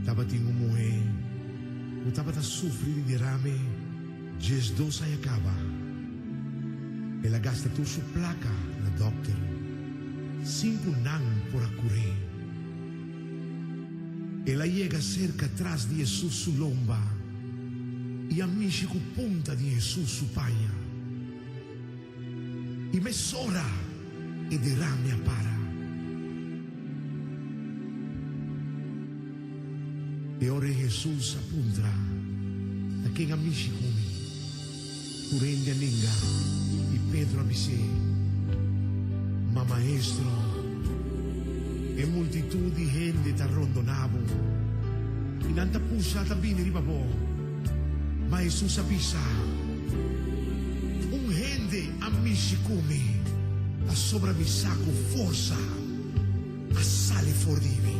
Tabatin un muhé ku tabata sufri di derame diesdos aña kaba. El a gasta tur su plaka na dòkter sin ku nan por a kur'é. El a yega serka tras di Hesus su lomba i a mishi ku punta di Hesus su paña. I mesora e derame a para. E ora ei Hesus a puntra, Ta ken a mishi ku mi? Tur hende a nenga i Pedro a bis'é, Ma Maestro, e multitut di hende ta rondoná bo i nan ta pusha ta bini riba bo. Ma Hesus a bisa, Un hende a mishi ku mi pasobra mi sa ku forsa a sali for di mi.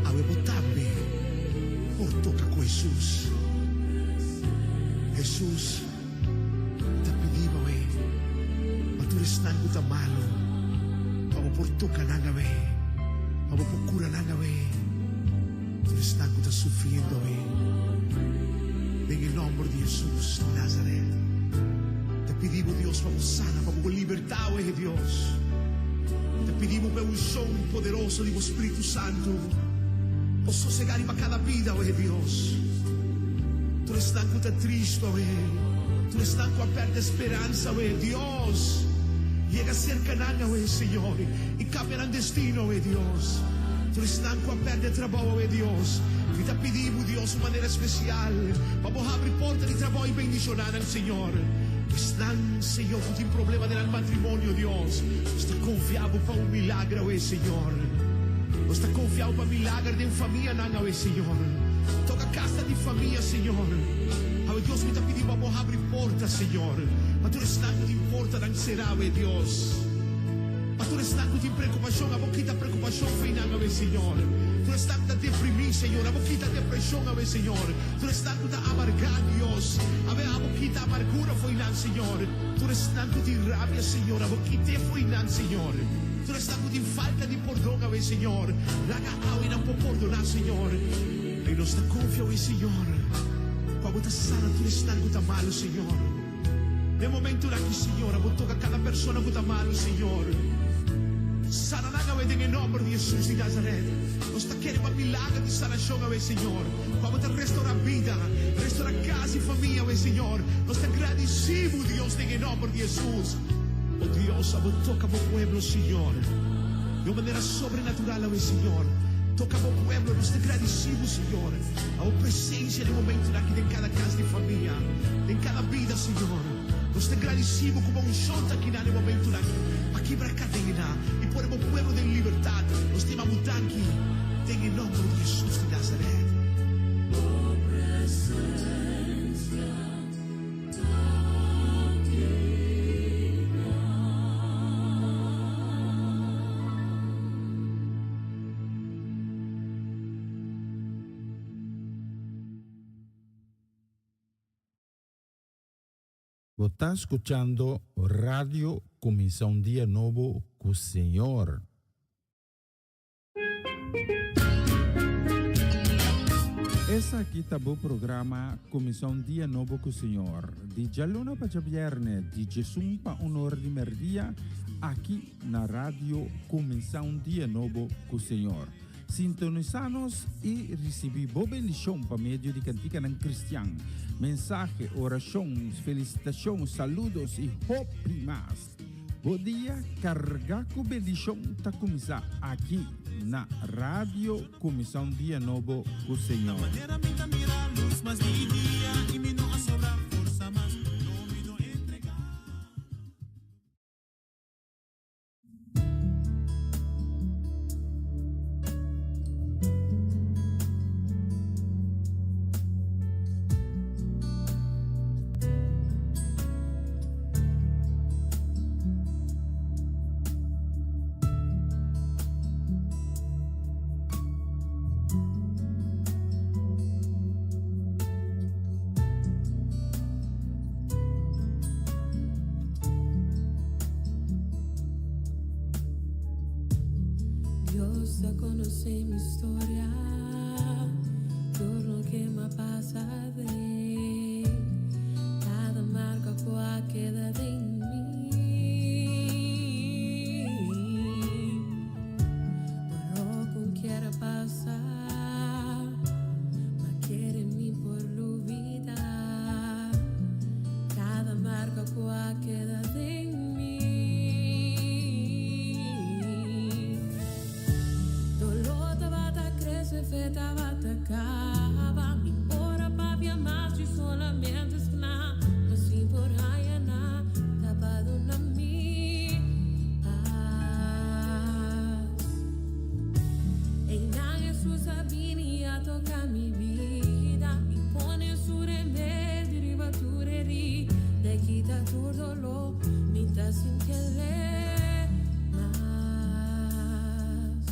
Awe bo tambe por toka ku Hesus. Hesus ta pidi bo awe pa tur esnan ku ta malu, pa bo por toka nan awe, pa bo por kura nan awe, tur esnan ku ta sufriendo awe. Den e nòmber di Hesus di Nazaret, ta pidi bo Dios pa bo sana, pa bo libertá awe, Dios. Ta pidi bo pa e unshon poderoso di bo Spiritu Santu por sosegá riba kada bida, oe Dios. Tur esnan ku ta tristu awe, tur esnan ku a pèrdè speransa awe, Dios, yega serka nan awe, Señor, i kambia nan destino awe, Dios. Tur esnan ku a pèrdè trabou awe, Dios, mi ta pidi bo, Dios, un manera spesial pa bo habri porta di trabou i bendishoná nan, Señor. Esnan, Señor, ku tin problema den nan matrimonio, Dios, nos ta konfia Bo pa un milager awe, Señor. Nos ta konfia Bo pa milager den famianan awe, Señor. Toka kasa di famia, Señor. Awe, Dios, mi ta pidi Bo pa Bo habri porta, Señor, pa tur esnan ku tin portanan será awe, Dios. Pa tur esnan ku tin preokupashon, abo kita preokupashon fei nan awe, Señor. Tur esnan ku ta deprimí, Señor, abo kita depreshon awe, Señor. Tur esnan ku ta amargá, Dios, awe abo kita amargura fo'i nan, Señor. Tur esnan ku tin rabia, Señor, abo kit'é fo'i nan, Señor. Tur esnan ku tin falta di pordon awe, Señor, laga awe nan por pordoná, Señor. I nos ta konfia awe, Señor, ku abo ta sana tur esnan ku ta malu, Señor. Den momentunan aki, Señor, abo toka kada persona ku ta malu, Señor. Sana nan awe den e nòmber di Hesus di Nazaret. Nos ta kere pa milager di sanashon awe, Señor. Ku abo ta restorá bida, restorá kas i famia awe, Señor. Nos ta gradisí bo, Dios, den e nòmber di Hesus. O Dios, abo toka bo pueblo, Señor, di un manera sobrenatural awe, Señor. Toka bo pueblo. Nos ta gradisí bo, Señor, pa bo presensia den momentunan aki den kada kas di famia, den kada bida, Señor. Nos ta gradisí bo ku bo unshon ta akinan den momentunan aki pa kibra kadena i pone bo pueblo den libertat. Nos ta yama bo danki den e nòmber di Hesus di Nazaret. Bo presensia ta digna. Bo ta skuchando Radio Kuminsá un Dia Nobo ku Señor. Esaki ta bo programa Kuminsá un Dia Nobo ku Señor, di djaluna pa djabièrnè, di djesun pa un or di mèrdia, aki na Radio Kuminsá un Dia Nobo ku Señor. Sintonisá nos i risibí bo bendishon pa medio di kantikanan kristian, mensahe, orashon, felisitashon, saludos i hopi mas. Bo dia kargá ku bendishon ta kuminsá aki na Radio Kuminsá un Dia Nobo ku Señor. Conoce mi historia, tur loke m'a pasa aden, cada marca cu a keda den mi. Dolor cu kier a pasa, m'a kere mi por lubida, cada marca cu a keda den mi. Dolor tabata crece, fe tabata caba. Mi por a papia mas di solamente scna, ma sin por haya na tapa duna mi paz. Einan Jesus a bini a toca mi bida y pone su remedio riba tur herida y kita tur dolor, mi ta sintiele mas.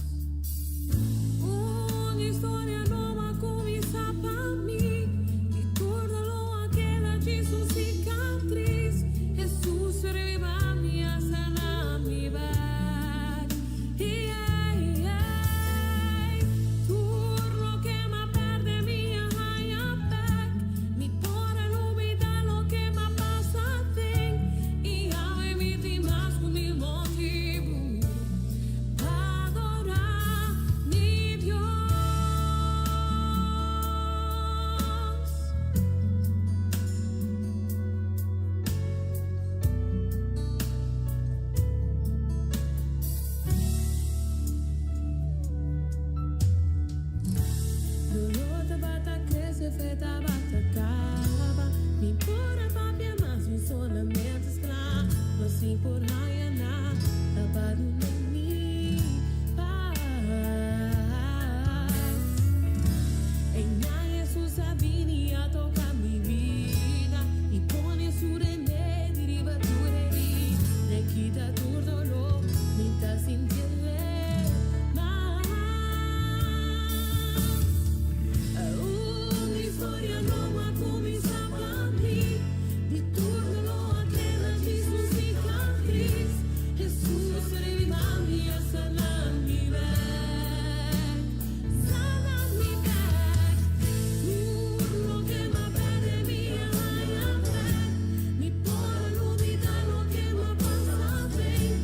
Un historia nobo a cuminsa pa mi y tur dolor a keda djis un cicatriz. Jesus reviva mi, a sana mi bek. Yeah. Tur loke m'a perde mi a haya bek. Mi por a lubida loke m'a pasa aden. Y awe mi tin mas cu mil motibo pa adora mi Dios. Dolor tabata crece, fe tabata caba. Mi por a papia mas mi solamente scla, ma sin por haya na tapa duna mi paz. Einan Jesus a bini a toca mi bida y pone su remedio riba tur herida y kita tur dolor, mi ta sintiele mas. Un historia nobo a cuminsa pa mi, di tur dolor a keda djis un cicatriz. Jesus reviva mi, a sana mi bek, sana mi bek. Tur loke m'a perde mi a haya bek, mi por a lubida loke m'a pasa aden.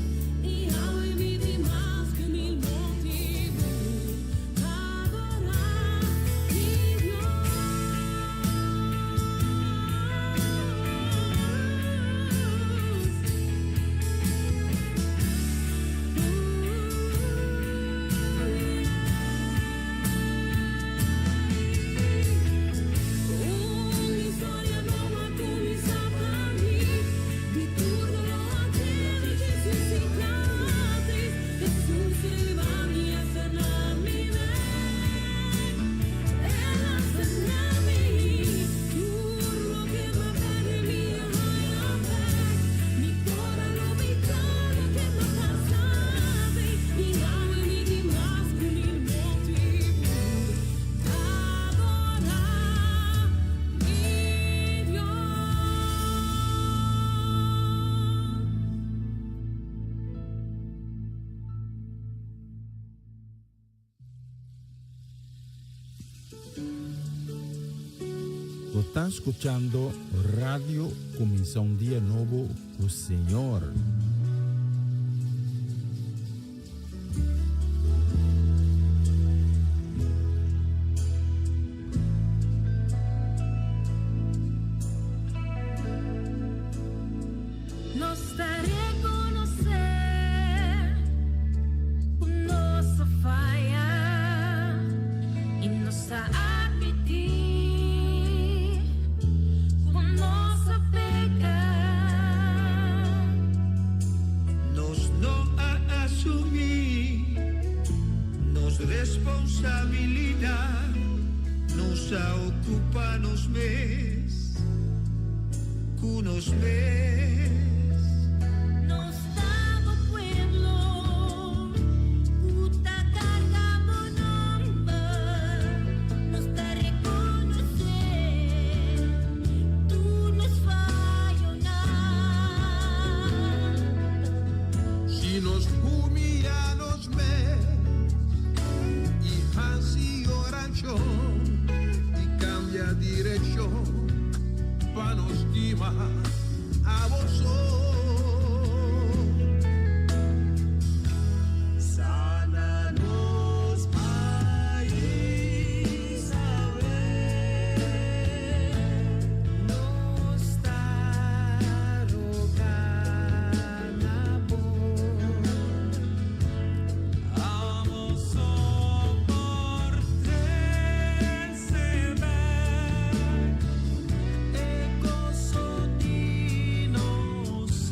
Y awe mi tin mas cu mil motibo pa adora mi Dios. Un historia nobo a cuminsa pa mi, di tur dolor a keda djis un cicatriz. Jesus reviva mi, a sana mi bek, El a sana mi. Tur loke m'a perde mi a haya bek, mi por a lubida loke m'a pasa aden. Y awe mi tin mas cu mil motibo pa adora mi Dios. Bo ta scuchando Radio Cuminsa un Dia Nobo cu Señor. Nos ta reconoce cu nos a faya y nos ta admiti cu nos a peca. Nos no a asumi nos responsabilidad, nos a ocupa nos mes, cu nos mes. Nos ta bo pueblo, cu ta carga bo nomber, nos ta reconoce tur nos fayonan. Si nos humiya nos mes, direkshon pa nos stima abo so. Sana nos pais awe. Nos ta roga na bo. Abo so por trese bèk e goso di nos.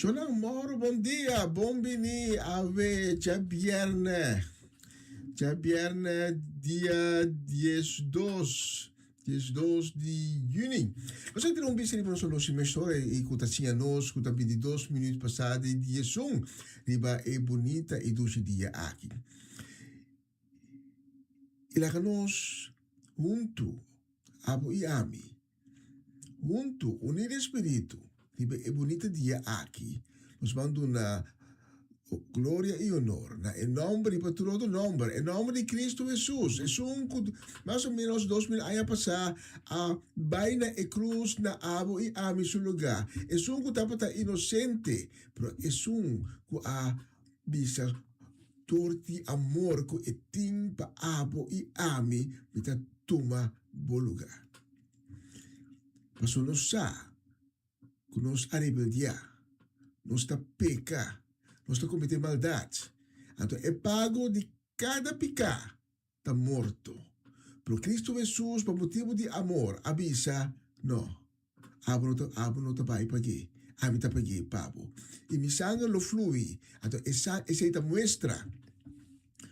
Shonnan Moro, bon dia, bon bini awe djabierne. Djabierne dia 12, 12 di juni. Nos a tira un bista riba nos oloshi mesora i ku ta siña nos ku ta 22 minuut pasá di 11 riba e bunita i dushi dia aki. I laga nos huntu, abo i ami, huntu, uní den spiritu, riba e bunita dia aki, nos ban duna gloria i honor na e nòmber riba tur otro nòmber, e nòmber di Kristu Hesus, esun ku mas o ménos 2000 aña pasá a bai na e krus na abo i ami su lugá, esun ku tabata inosente, pero esun ku a bisa Dor di amor ku e tin pa abo i ami, mi ta tuma bo lugá. Pasobra nos sa ku nos a rebeldiá, nos ta peka, nos ta kometé maldat. Anto e pago di kada piká ta morto. Pero Cristo Hesus, pa motibu di amor, a bisa, No, abo no ta, abo no ta bai pag'é, ami ta pag'é pa bo. I mi sanger lo flui. Anto e sa, esei ta muestra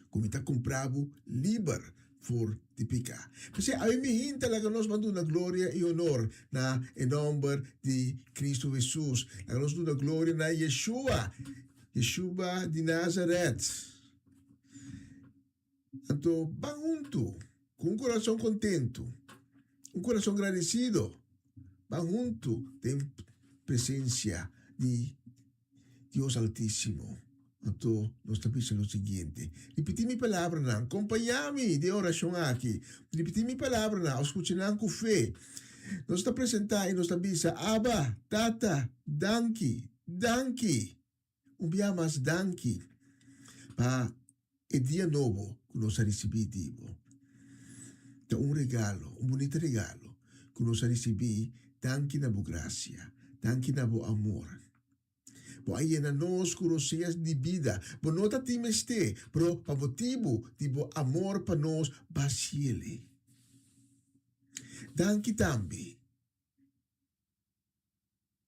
ku mi ta kumpra bo liber for di piká. P'esei awe mi hinta laga nos ban duna gloria i honor na e nòmber di Cristo Hesus. Laga nos duna gloria na Yeshua, Yeshua di Nazaret. Anto ban huntu ku un kurason kontentu, un kurason gradesido, ban huntu den presensia di Dios Altísimo. Anto nos ta bisa lo siguiente, Ripití mi palabranan, kompañá mi den e orashon aki. Ripití mi palabranan òf skucha nan ku fe. Nos ta presentá i nos ta bisa, Abba, Tata, danki, danki! Un bia mas danki pa e dia nobo ku nos a risibí di bo. Ta un regalo, un bunita regalo ku nos a risibí, danki na bo grasia, danki na bo amor. Bo a yena nos ku roseas di bida, bo no ta tin mester, pero pa motibu di bo amor pa nos bo a siele. Danki tambe.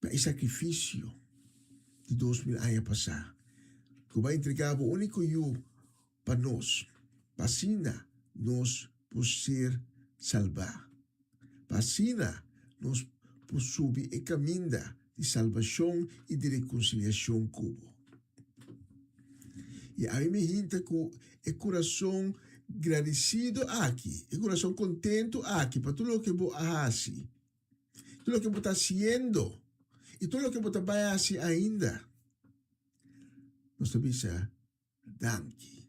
Pa e sakrifisio di 2000 aña pasá, ku bo a entregá bo úniko Yu pa nos, pa asina nos por ser salbá, pa asina nos por subi e kaminda di salbashon i di rekonsiliashon ku bo. I ami mi hinta ku e kurason gradisido aki, e kurason kontentu aki pa tur loke bo a hasi. Tur loke bo ta hasiendo i tur loke bo ta bai hasi ainda, nos ta bisa danki.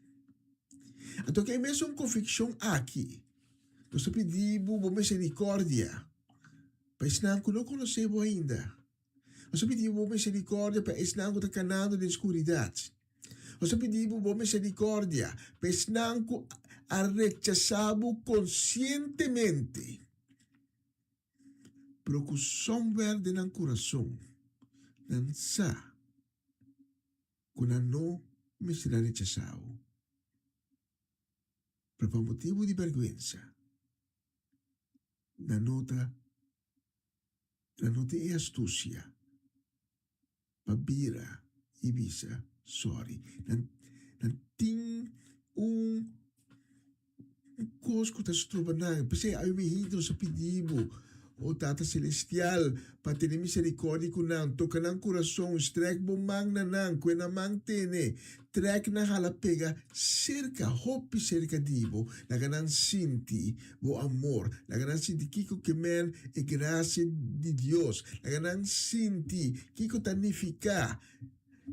Anto ku e mesun konvikshon aki, nos ta pidi bo bo miserikordia pa esnan ku no konosé bo ainda. Nos ta pidi bo bo miserikordia pa esnan ku ta kanando den skuridat. Nos ta pidi bo bo miserikordia pa esnan ku a rechasá bo konsientemente. Pero ku somewhere den nan kurason nan sa ku nan no mester a rechasá bo. Pero pa motibu di bèrgwensa nan no ta nan no tin e astusia pa bira i bisa sòri. Nan nan tin un kos ku ta stroba nan. P'esei awe mi hende nos a pidi bo, o Tata Selestial, pa tene miserikòrdia ku nan. Toka nan kurason, strèk bo man na nan, kue nan man tene. Trèk nan hala pega serka, hopi serka di bo. Laga nan sinti bo amor. Laga nan sinti kiko ke men e grasia di Dios. Laga nan sinti kiko ta nifiká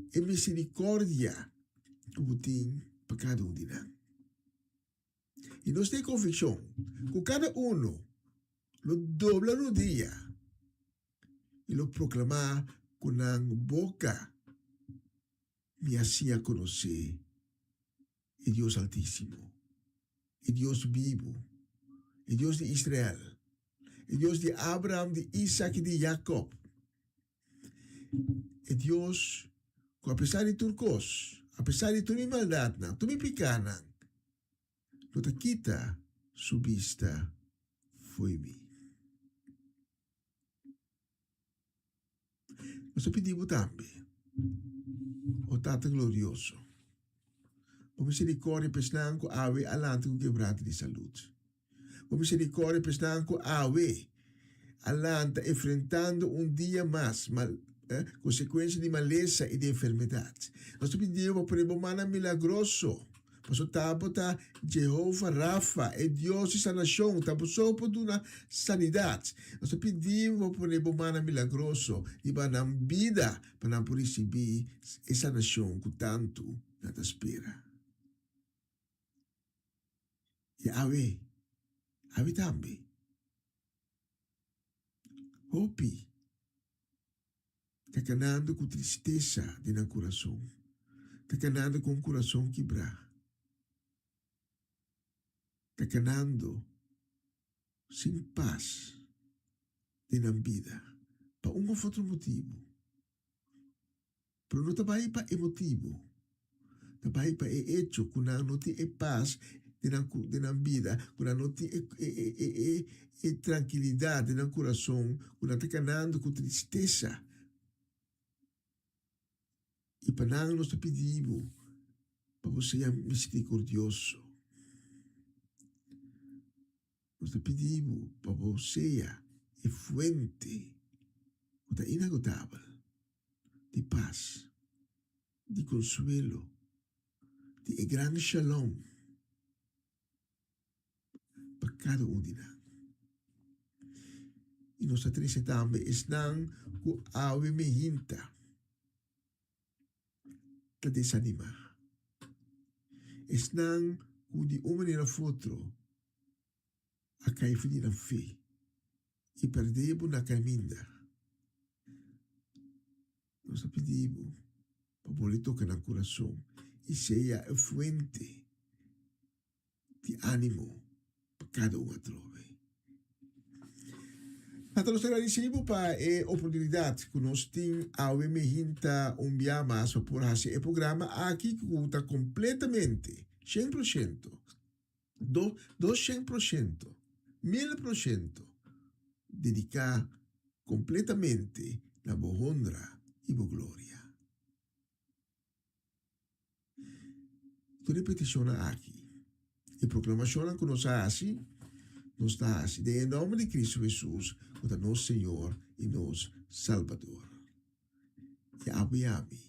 e miserikordia ku bo tin pa kada un di nan. I nos tin e konvikshon ku kada unu lo dobla rudia i lo proklamá ku nan boka, Mi a siña konosé e Dios Altísimo, e Dios bibu, e Dios di Israel, e Dios di Abraham, di Isak i di Jakob, e Dios ku apesar di tur kos, apesar di tur mi maldatnan, tur mi pikánan, no ta kita su bista fo'i mi. Nos ta pidi bo tambe. O Tata glorioso, bo misericordia pa esnan cu awe a lanta cu quebrante di salud. Bo misericordia pa esnan cu awe a lanta enfrentando un dia mas mal, eh, consecuencia di malesa y di enfermedad. Nos ta pidi Bo pa pone Bo mannan milagroso. Pasobra ta Bo ta Jehova Rafa, e Dios di sanacion, ta Bo so por duna sanidad. Nos ta pidi Bo pa pone Bo mannan milagroso riba nan bida pa nan por ricibi e sanacion cu tantu nan ta spera. I awe, awe tambe, hopi ta kanando ku tristesa den nan kurason, ta kanando ku un kurason kibrá, ta kanando sin pas den nan bida pa un òf otro motibu. Pero no ta bai pa e motibu, ta bai pa e echo ku nan no tin e pas den nan den nan bida, ku nan no tin e e e e e trankilidat den nan kurason, ku nan ta kanando ku tristesa. I pa nan nos ta pidi bo pa bo sea miserikordioso. Nos ta pidi bo pa bo sea e fuente ku ta inagotabel di pas, di konsuelo, di e gran shalom pa kada un di nan. I nos ta trese tambe esnan ku awe mehinta ta desanimá, esnan ku di un manera òf otro a kai for di nan fe i perdé bo na kaminda. Nos ta pidi bo pa bo le toka nan kurason i sea e fuente di ánimo pa kada un atrobe. Tata, nos ta gradisí bo pa e oportunidat ku nos tin awe mehinta un bia mas pa por hasi e programa aki ku ta kompletamente, 100%, do, 200%, 1000% dediká kompletamente na bo honra i bo gloria. Tur e petishonnan aki i proklamashonnan ku nos a hasi, nos ta hasi den e nòmber di Kristu Hesus, ku ta nos Señor i nos Salbador. I abo i ami,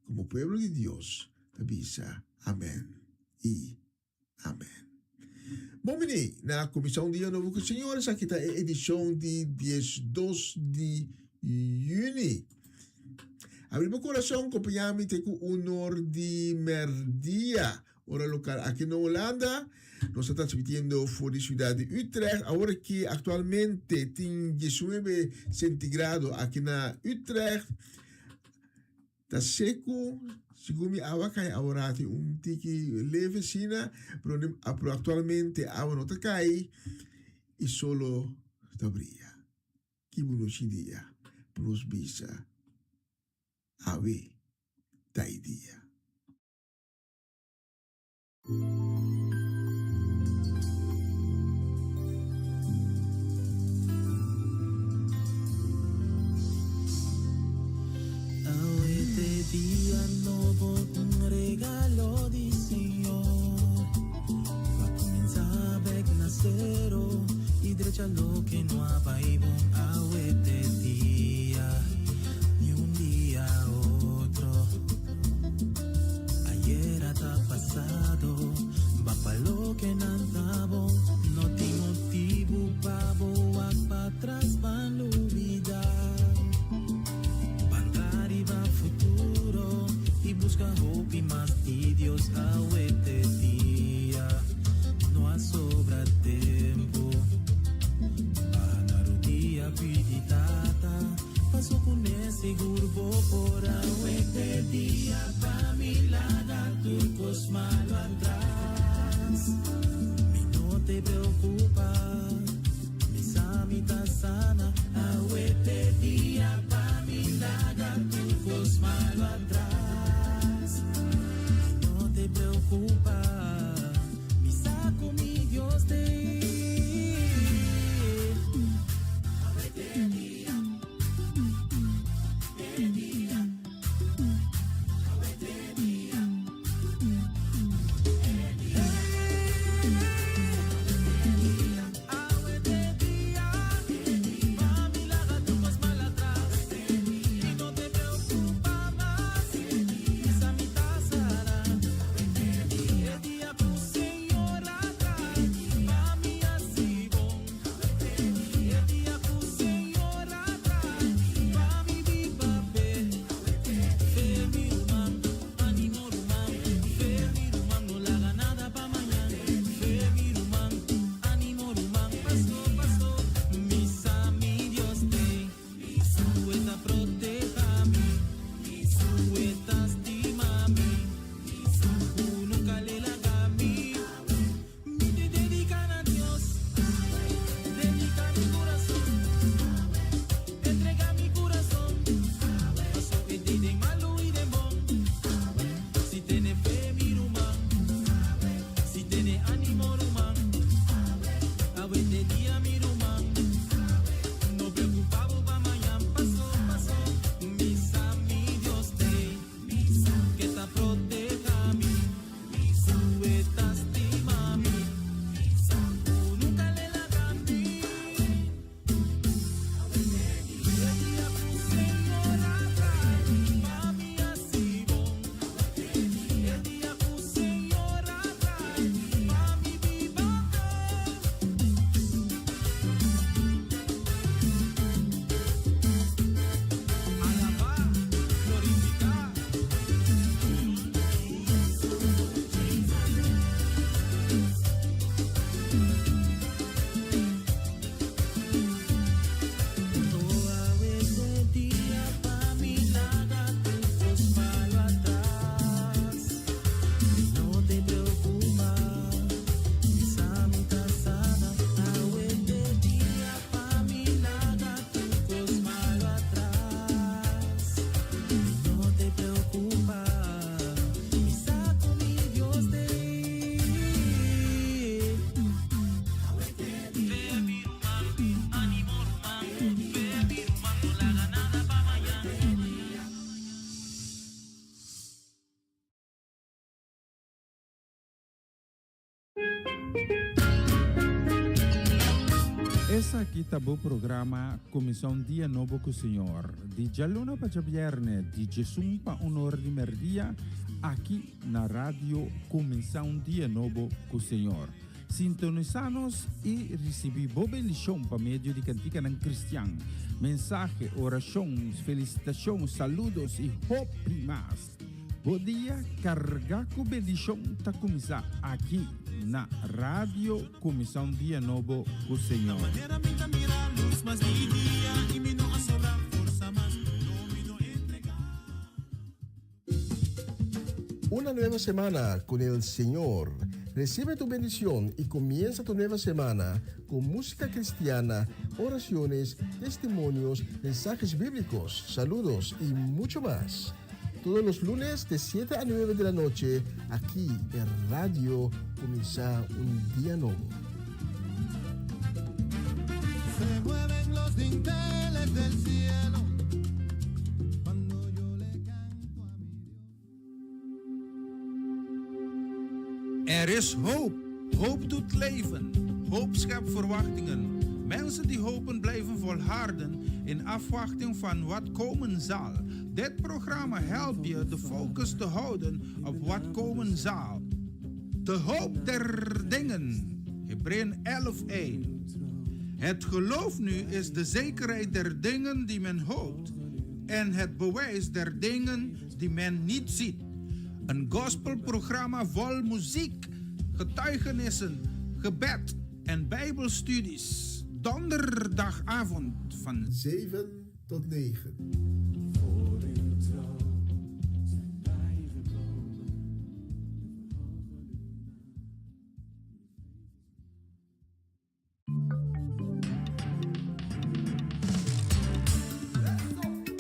komo pueblo di Dios, ta bisa, Amèn i Amèn. Bon bini na Kuminsá un Dia Nobo ku Señor. Esaki ta e edishon di 12 di yüni. Abri bo kurason, kompañá mi te ku unor di mèrdia, ora lokal aki na Hulanda. Nos ta transmitiendo for di siudat di Utrecht. Awor aki aktualmente tin 19 sentigrado aki na Utrecht. Ta seku, segun mi awa kai awor tin un tiki leve asina, pero pero aktualmente awa no ta kai i solo ta bria. Ki bunuchi dia pa nos bisa awe ta e dia. Awe t'e dia nobo, un regalo di Señor. Pa cuminsa bek na cero y drecha loke no a bay bon. Awe t'e dia, ni un dia otro. Ayera ta pasado, ba pa loke nan ta bon. No tin motibu pa bo wak patras, ban lubida. Ban tra riba futuro y busca hopi mas di Dios. Awe t'e dia, no a sobra tempo. Baha na rudia pidi Tata. Paso ku ne sigur bo por awe te dia pa mi laga tur kos malo atras. Mi no te preokupa, mi sa mi ta sana. Awe te dia pa mi laga tur kos malo atras. Mi no te preokupa, mi sa ku mi Dios t'ei. Awe te dia. Esaki ta bo programa Kuminsá un Dia Nobo ku Señor, di djaluna pa djabièrnè di djesun pa un or di mèrdia, aki na Radio Kuminsá un Dia Nobo ku Señor. Sintonisá nos i risibí bo bendishon pa medio di kantikanan kristian, mensahe, orashon, felisitashon, saludos i hopi mas. Bo dia kargá ku bendishon ta kuminsá aki na Radio Kuminsá un Dia Nobo ku Señor. Una nueva semana con el Señor. Recibe tu bendición y comienza tu nueva semana con música cristiana, oraciones, testimonios, mensajes bíblicos, saludos y mucho más. Todos los lunes de 7 a 9 de la noche, aquí en Radio Comienza un Día Nuevo. Se mueven los dinteles del cielo cuando yo le canto a mi Dios. Er is hoop. Hoop doet leven. Hoop schept verwachtingen. Mensen die hopen blijven volharden in afwachting van wat komen zal. Dit programma helpt je de focus te houden op wat komen zal. De hoop der dingen. Hebreeën 11:1. Het geloof nu is de zekerheid der dingen die men hoopt en het bewijs der dingen die men niet ziet. Een gospelprogramma vol muziek, getuigenissen, gebed en bijbelstudies. Donderdagavond van 7 tot 9. Voor uw troon zijn wij gekomen. We verhogen uw naam.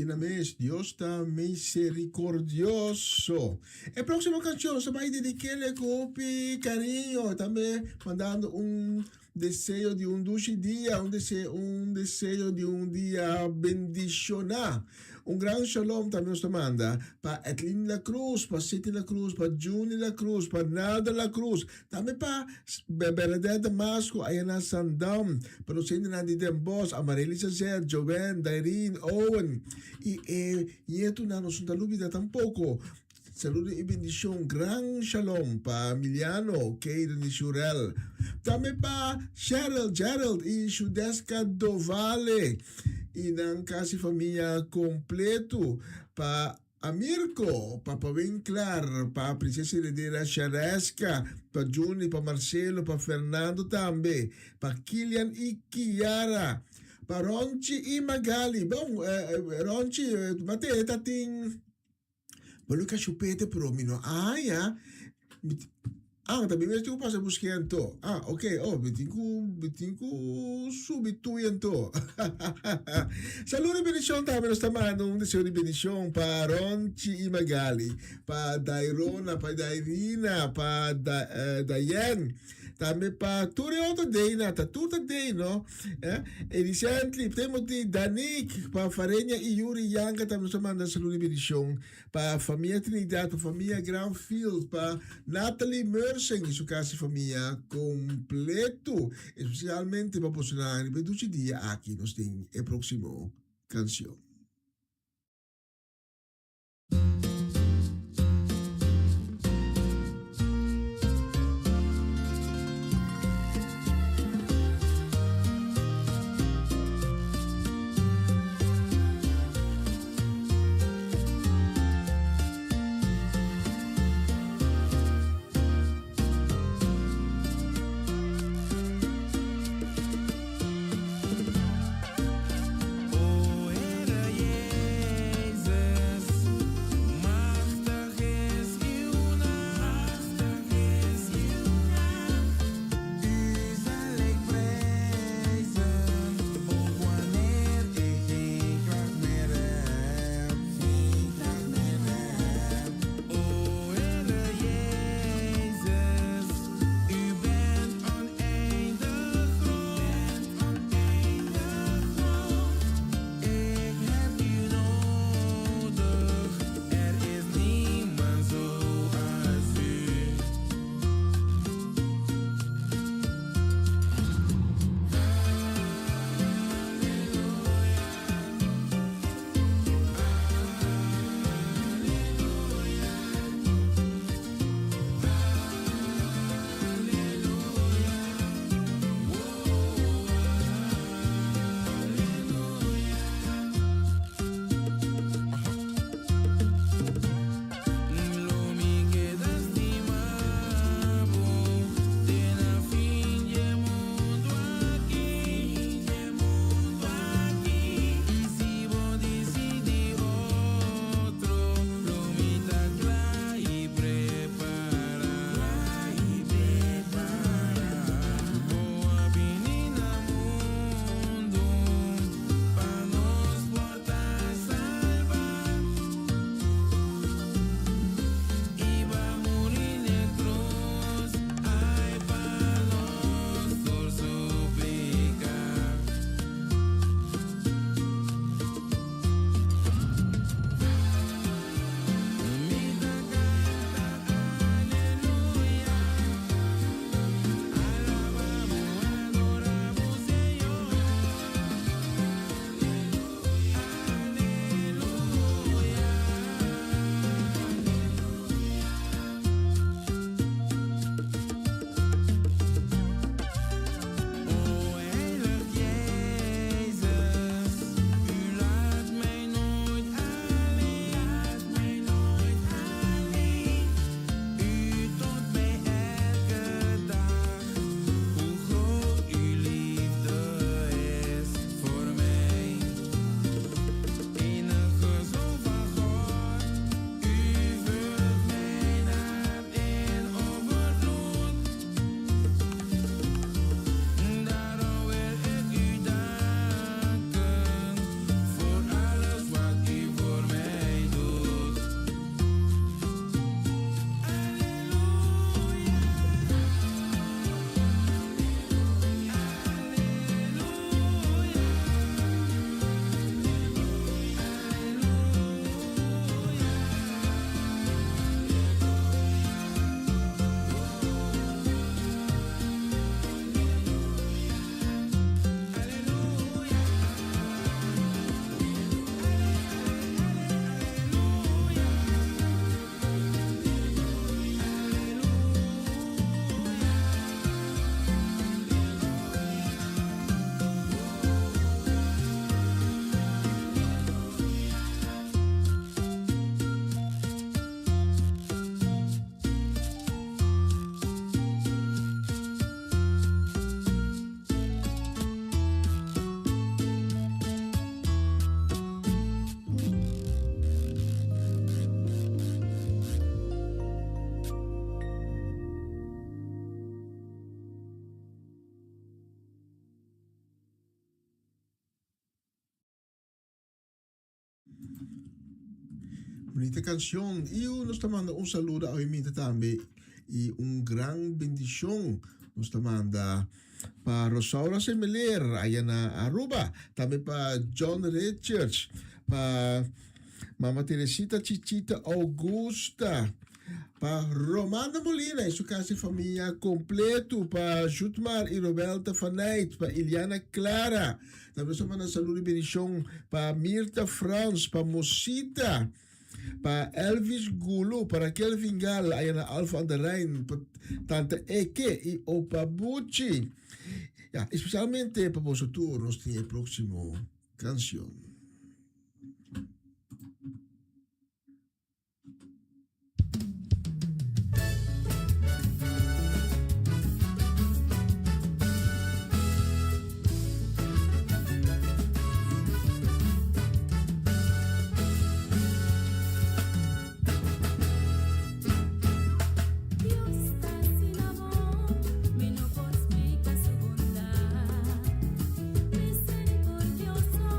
Asina mes, Dios ta misericordioso. E próximo canción se vai dedicarle con hopi cariño, tambe mandando un deseo di un dushi dia, un deseo, un deseo di un dia bendicioná. Un gran shalom tambe nos ta manda pa Edlin La Cruz, pa City La Cruz, pa Juni La Cruz, pa Nalda La Cruz, tambe pa Bernadette Damasco aya na Sandam, pa nos hendenan di Den Bosch, Amarely Sazer, Joanne, Dairine, Owen y e nietunan nos no ta lubida tampoco. Saludo y bendicion, gran shalom pa Miliano, Kayden y Shurel. Tambe pa Cheryl, Gerald y Shudeska Dovale y nan casi famia completo. Pa Amirko, pa Winklar, pa Princesa Heredera Shareska, pa Juni, pa Marcelo, pa Fernando tambe, pa Kilian y Kiara, pa Ronchi y Magali. Bon, Ronchi, mate ta tin. Bo lo kashupete pero mi no haya. Ah, también mi tin ku pasa busk'é anto. Ah, ok, oh, mi tin ku, mi tin ku subi tuya anto. Saludo y bendicion tambe nos ta manda un deseo di bendicion pa Ronchi y Magali, pa Dairona, pa Dairina, pa da, eh, Dayen. Tambe pa tur e otro Dayna, ta tur ta Day, no? Eh? E recently, Timothy, Danik, pa Farenia y Yuri Yanka tambe nos ta manda saludo y bendicion. Pa famia Trinidad, pa famia Granfield, pa Natalie Mersing y su casa y famia completo. Especialmente pa bosonan riba e duchi dia aki nos tin e proximo cancion. O Here. Bunita cancion. Y nos ta manda un saludo a Oiminta tambe y un gran bendicion nos ta manda pa Rosaura Semeler allá na Aruba, tambe pa John Richards, pa Mama Teresita Chichita Augusta, pa Romanda Molina y su casa y familia completo, pa Jutmar y Roberta Faneit, pa Iliana Clara, tambe nos ta manda saludo y bendicion pa Mirta Frans, pa Mosita, pa Elvis Gulu, pa Raquel Vingal, allá na Alphen aan de Rijn, pa Tante Eke y Opa Buchi. Ja, especialmente pa boso tur, nos tin e próximo canción. Dios ta asina bon, mi no por splica su bondad. Misericordioso.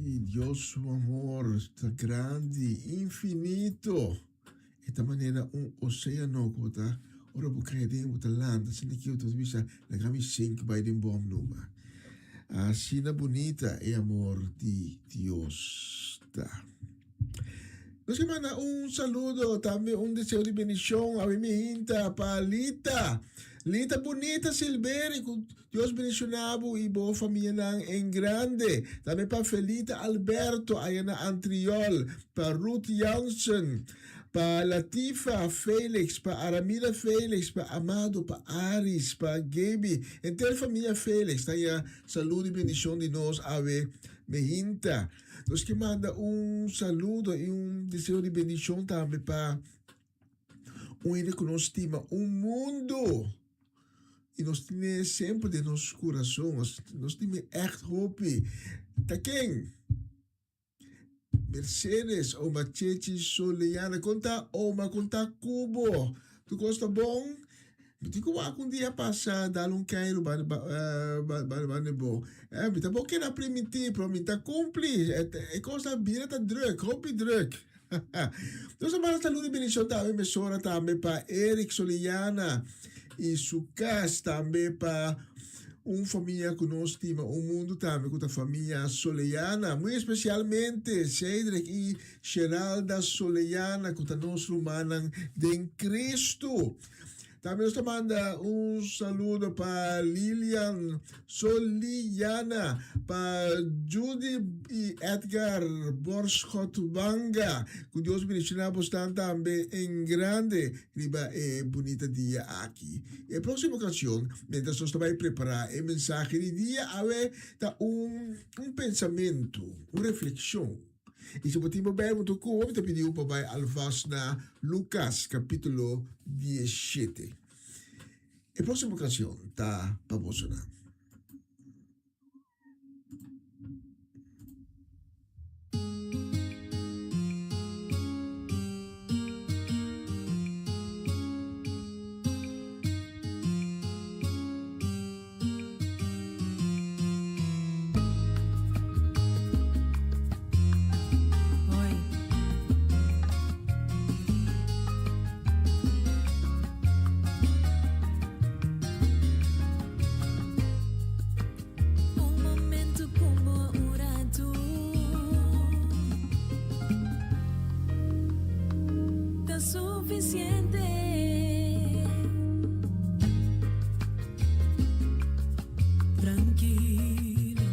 Sí, Dios su amor ta grandi, infinito. E ta manera un oséano ku bo ta, ora bo kai aden bo ta lanta, asina ki bo ta bisa, laga mi sink bai den bom numa. Asina bunita e amor di Dios ta. Nos ke manda un saludo, tambe un deseo di bendishon awe mi hinta pa Lita. Lita bunita Silberi, ku Dios bendishoná bo i bo famianan en grande. Tambe pa Felita Alberto aya na Antriol, pa Ruth Jansen, pa Latifa Felix, pa Aramida Felix, pa Amado, pa Aris, pa Gaby, henter famia Felix ta ya saludo i bendishon di nos awe mi hinta. Nos ke manda un saludo i un deseo di bendishon tambe pa un hende ku nos stima un mundu i nos tine semper den nos kurason. Nos stima ègt hopi. Ta ken? Mercedes, oma Chechi Soleana. Kon ta oma? Kon ta ku bo? Tur kos ta bon? Mi tin ku wak un dia pasa dal un keiru ba ba bo. Eh, mi ta bo keda primintí, pero mi ta kumpli. E kos ta bira ta druk, hopi druk. Nos a manda saludo y bendicion tambe mesora tambe pa Eric Soliana y su kas, tambe pa un famia ku nos stima un mundu tambe ku ta famia Soliana. Muy especialmente Cedric y Sheralda Soliana ku ta nos rumannan den Cristo. Tambe nos ta manda un saludo pa Lilian Soliana, pa Judy y Edgar Borschotwanga. Ku Dios bendiciona bosnan tambe en grande riba e bunita dia aki. E proximo cancion, mientras nos ta bay prepara e mensahe di dia awe, ta un un pensamento, un reflexion. I si bo tin bo Bijbel tur ku bo, mi ta pidi bo pa bai alvast na Lukas kapítulo 17. E próksimo kanshon ta pa bosonan. Un momento como un rato Ta suficiente. Tranquilo.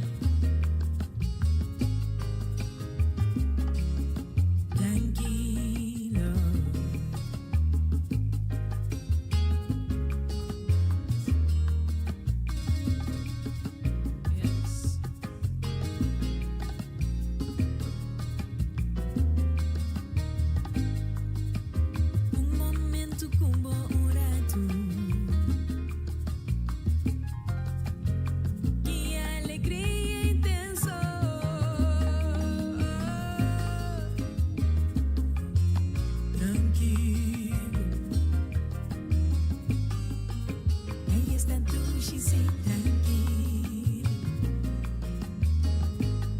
Tranquilo. Yes. Un momento con bo un rato. Ki alegria intenso. Tranquilo. Ahí está dushi, sí, tranquilo.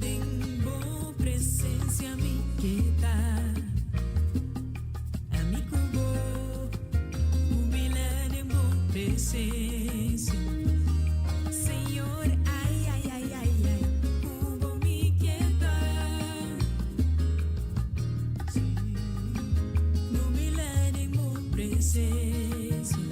Den bo presencia mi ke ta. Ami ku bo, humilá den bo presencia. Señor, ay, ay, ay, ay, ay, ku bo mi ke ta. Sí, humilá den bo presencia.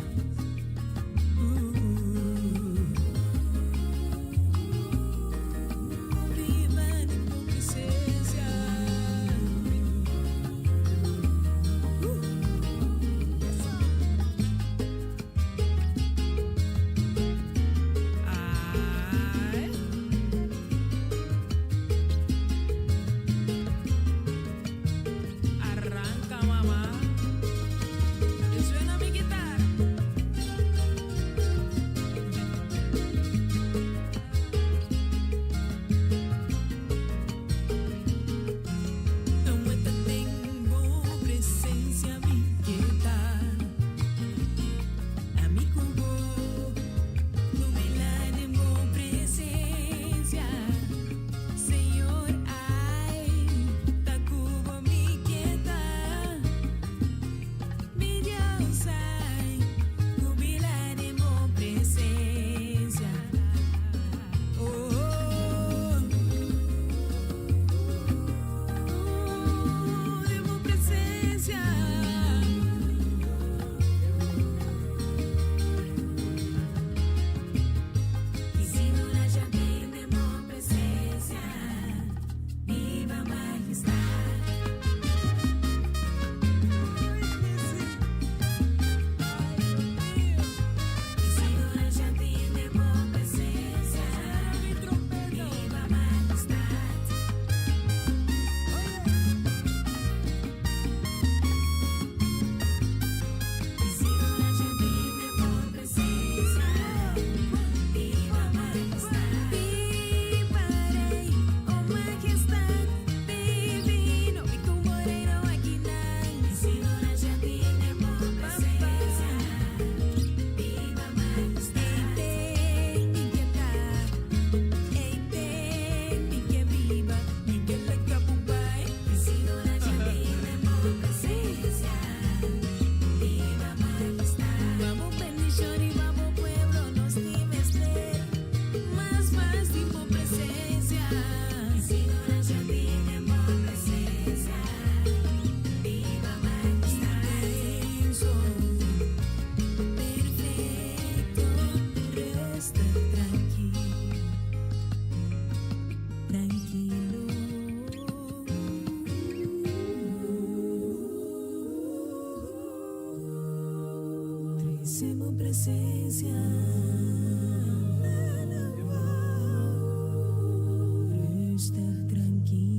presencia. Rustig, trankil.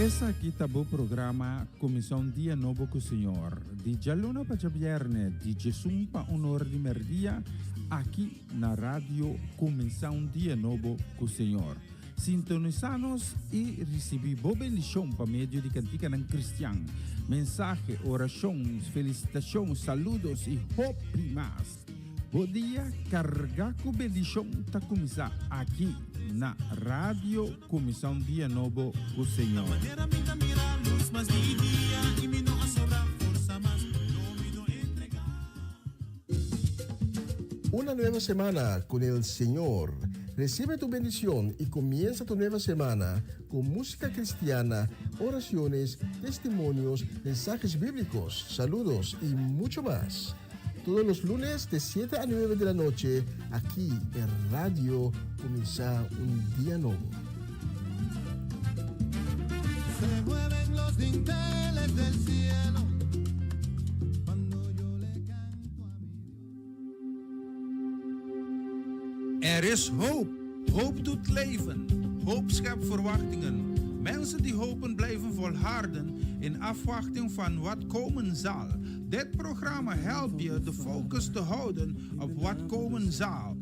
Esaki ta bo programa Kuminsá un Dia Nobo ku Señor, di djaluna pa djabièrnè di djesun pa un or di mèrdia, aki na Radio Kuminsá un Dia Nobo ku Señor. Sintonisá nos i risibí bo bendishon pa medio di kantikanan kristian, mensahe, orashon, felisitashon, saludos i hopi mas. Bo dia kargá ku bendishon ta kuminsá aki na Radio Kuminsá un Dia Nobo ku Señor. Una nueva semana con el Señor. Recibe tu bendición y comienza tu nueva semana con música cristiana, oraciones, testimonios, mensajes bíblicos, saludos y mucho más. Todos los lunes de 7 a 9 de la noche, aquí en Radio Comienza un Día Nuevo. Se mueven los dinteles del cielo cuando yo le canto a mi Dios. Er is hoop. Hoop doet leven. Hoop schept verwachtingen. Mensen die hopen blijven volharden in afwachting van wat komen zal. Dit programma helpt je de focus te houden op wat komen zal.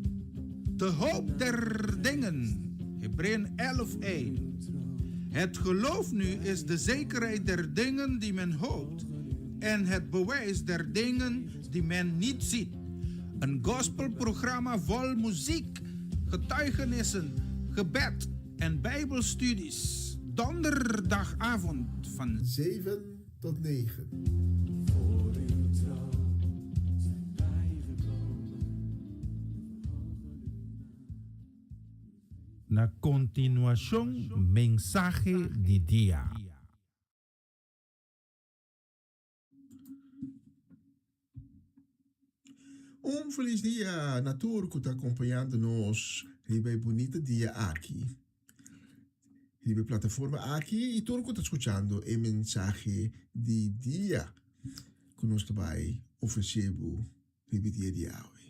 De hoop der dingen. Hebreeën 11:1. Het geloof nu is de zekerheid der dingen die men hoopt en het bewijs der dingen die men niet ziet. Een gospelprogramma vol muziek, getuigenissen, gebed en bijbelstudies. Donderdagavond van 7 tot 9. Voor uw troon zijn wij gekomen. Na kontinuashon Mensahe di Dia. Un felis dia na tur ku ta akompañando nos riba e bunita dia aki. Riba e plataforma aki i tur ku ta skuchando e mensahe di dia ku nos ta bai ofresé bo riba e dia di awe.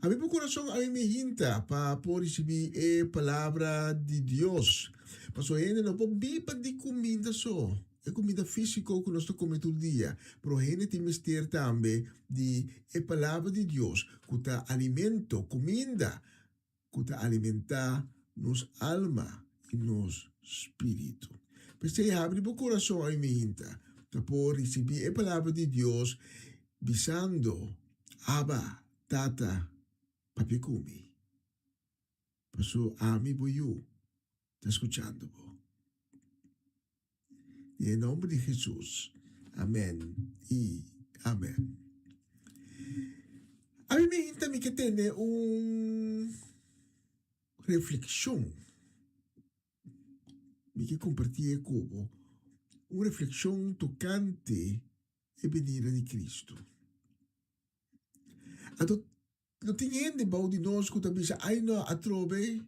Abri bo kurason awe mi hinta pa por risibí e palabra di Dios. Pasobra hende no por biba di kuminda so, e kuminda físiko ku nos ta kome tur dia, pero hende tin mester tambe di e palabra di Dios ku ta alimento, kuminda ku ta alimentá nos alma i nos spiritu. P'esei habri bo kurason awe mi hinta pa por risibí e palabra di Dios bisando, Abba, Tata, papia ku mi, paso ami bo yu ta skuchando bo. Den e nomber di Jesus, amen i amen. Ami mi hinta mi ke tene un reflekshon. Mi ke kompartié ku bo un reflekshon tokante e benida di Cristo. Anto no tin hende bou di nos ku ta bisa, Ai no, atrobe.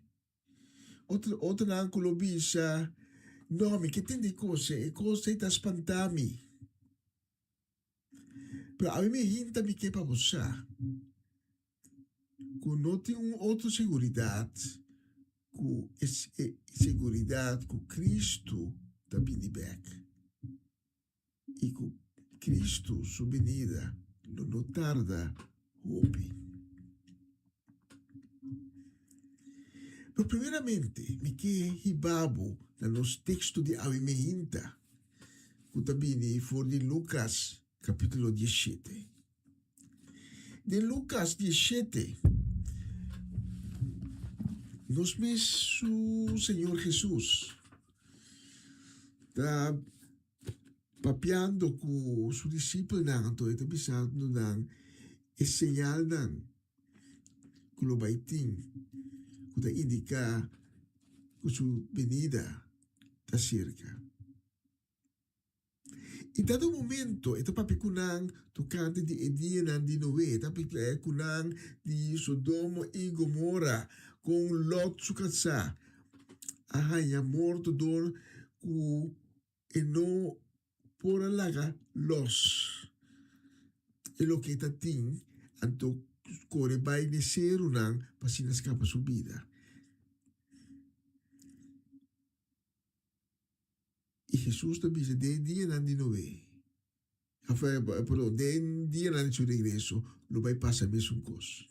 Otro, otronan ku lo bisa, No, mi ke tende e kos ei, e kos ei ta spanta mi. Pero ami mi hinta mi ke pa bo sa ku no tin un otro seguridat ku e seguridat ku Cristo ta bini bek. i ku Kristu su binida lo no tarda hopi. Pero primeramente mi ke hiba bo na nos teksto di awe meinta ku ta bini for di Lukas kapítulo diesshete. Den Lukas diesshete nos mes su Señor Hesus ta Papiando ku su disipelnan, anto e ta bisando nan e señalnan ku lo bai tin, ku ta indiká ku su benida ta serka. I dado momento e ta papia ku nan tokante di e dianan di Noe, e ta papia ku nan di Sodoma i Gomora, kon Lòt su kasá a haña morto dor ku e no por a laga lòs e loke e ta tin, anto kore bai n'e serunan pa asina skapa su bida. I Hesus ta bisa den e dianan di Noe, òf perdon, den e dianan di su regreso lo bai pasa mesun kos.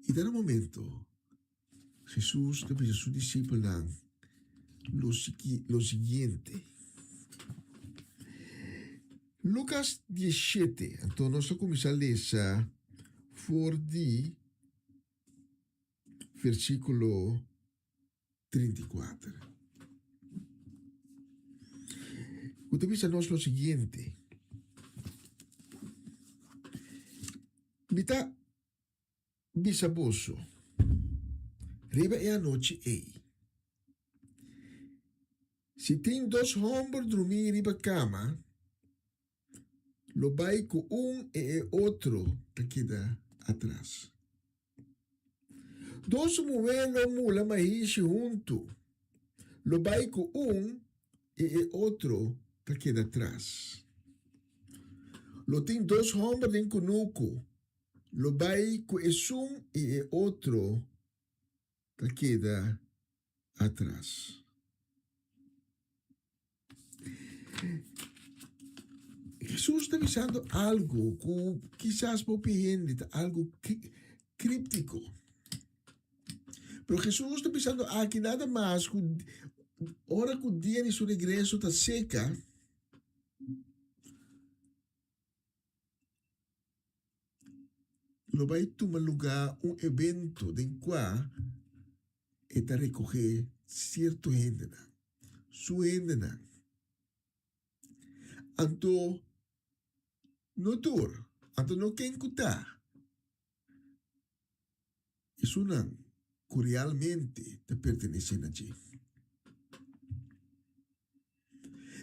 I ta na momento Hesus ta bisa su disipelnan lo lo siguiente. Lukas diesshete, anto nos ta kuminsá lesa for di versíkulo 34. Ku ta bisa nos lo siguiente, Mi ta bisa boso, riba e anochi ei, si tin dos hòmber drumí riba kama, lo bai ku un i e otro ta keda atras. Dos muhé lo mula maishi huntu, lo bai ku un i e otro ta keda tras. Lo tin dos hòmber den kunuku, lo bai ku esun i e otro ta keda atras. Hesus ta bisando algu ku kisas pa hopi hende ta algu kríptiko. Pero Hesus ta bisando aki nada mas ku ora ku dia di su regreso ta seka, lo bai tuma lugá un evento den kua e ta rekohé sierto hendenan, su hendenan. Anto no tur, anto no ken ku ta esunnan ku realmente ta pertenesé na dje.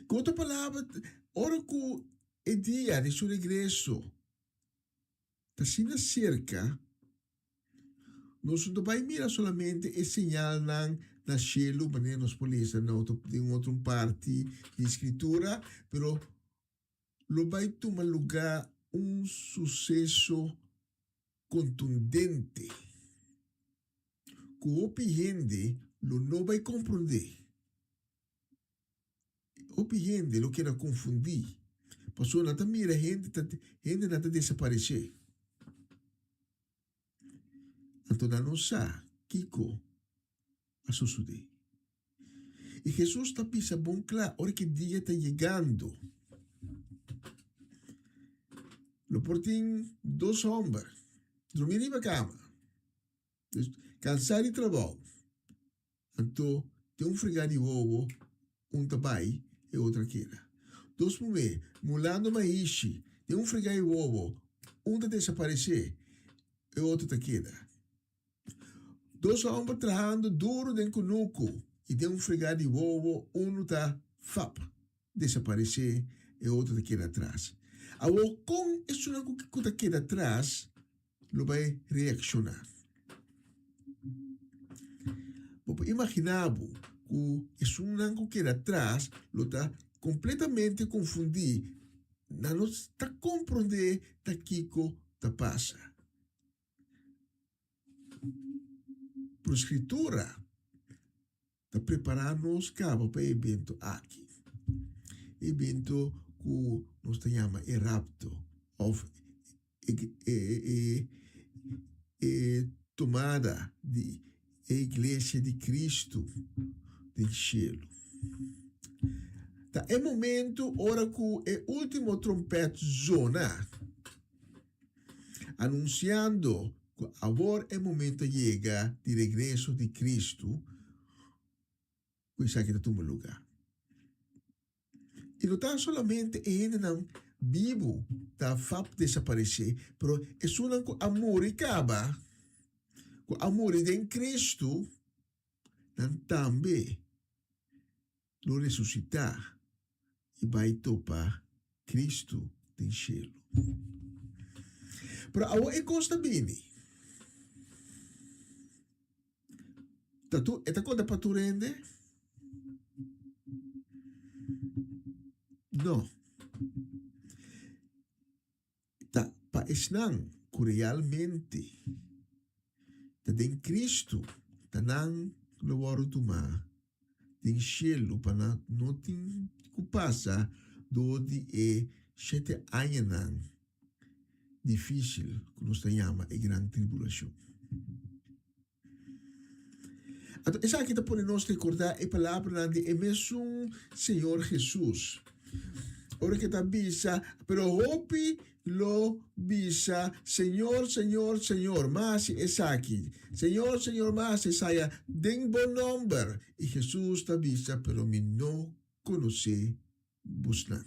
Ku otro palabra, ora ku e dia di su regreso ta asina serka, nos no ta bai mira solamente e señalnan na shelu, manera nos por lesa na otro, den otro parti di Skritura, pero lo bai tuma lugá un suseso kontundente ku hopi hende lo no bai komprondé. Hopi hende lo keda konfundí pasobra nan ta mira hende ta hendenan ta desaparesé. Anto nan no sa kiko a sosodé. I Hesus ta bisa bon kla ora ki dia ta yegando. Lo por tin dos hòmber drumí riba kama, kansá di trabou. Anto den un fregá di wowo un ta bai e otro a keda. Dos muhé mulando maishi den un fregá di wowo un ta desaparesé e otro ta keda. Dos hòmber trahando duru den kunuku i den un fregá di wowo unu ta fap desaparesé e otro ta keda atras. Awor kon esunnan ku ta keda atras lo bai reakshoná. Bo por imaginá bo ku esunnan ku keda atras lo ta kompletamente konfundí, nan no ta komprondé ta kiko ta pasa. Pero Skritura ta prepará nos kaba pa e evento aki, e evento ku nos ta yama e rapto òf e e tomada di e iglesia di Cristo den shelu. Ta e momento ora ku e ultimo trompèt zona, anunsiando ku awor e momento a yega di regreso di Cristo, ku esaki ta tuma lugá. I no ta solamente e hendenan bibu ta fap desaparesé, pero esunnan ku a muri kaba, ku a muri den Kristu, nan tambe lo resusitá. i bai topa Kristu den shelu. Pero awor e kos ta bini. Ta tu, e ta konta pa tur hende? No. Ta pa esnan ku realmente ta den Kristu ta nan lo wòrdu tumá den shelu pa nan no tin ku pasa dor di e shete añanan difísil ku nos ta yama e gran tribulashon. Anto esaki ta pone nos rekordá e palabranan di e mesun Señor Hesus. Ora ke ta bisa, Pero hopi lo bisa, Señor, Señor, Señor, m'a hasi esaki. Señor, Señor, m'a hasi esaya den bo nòmber. I Hesus ta bisa, Pero mi no konosé bosnan.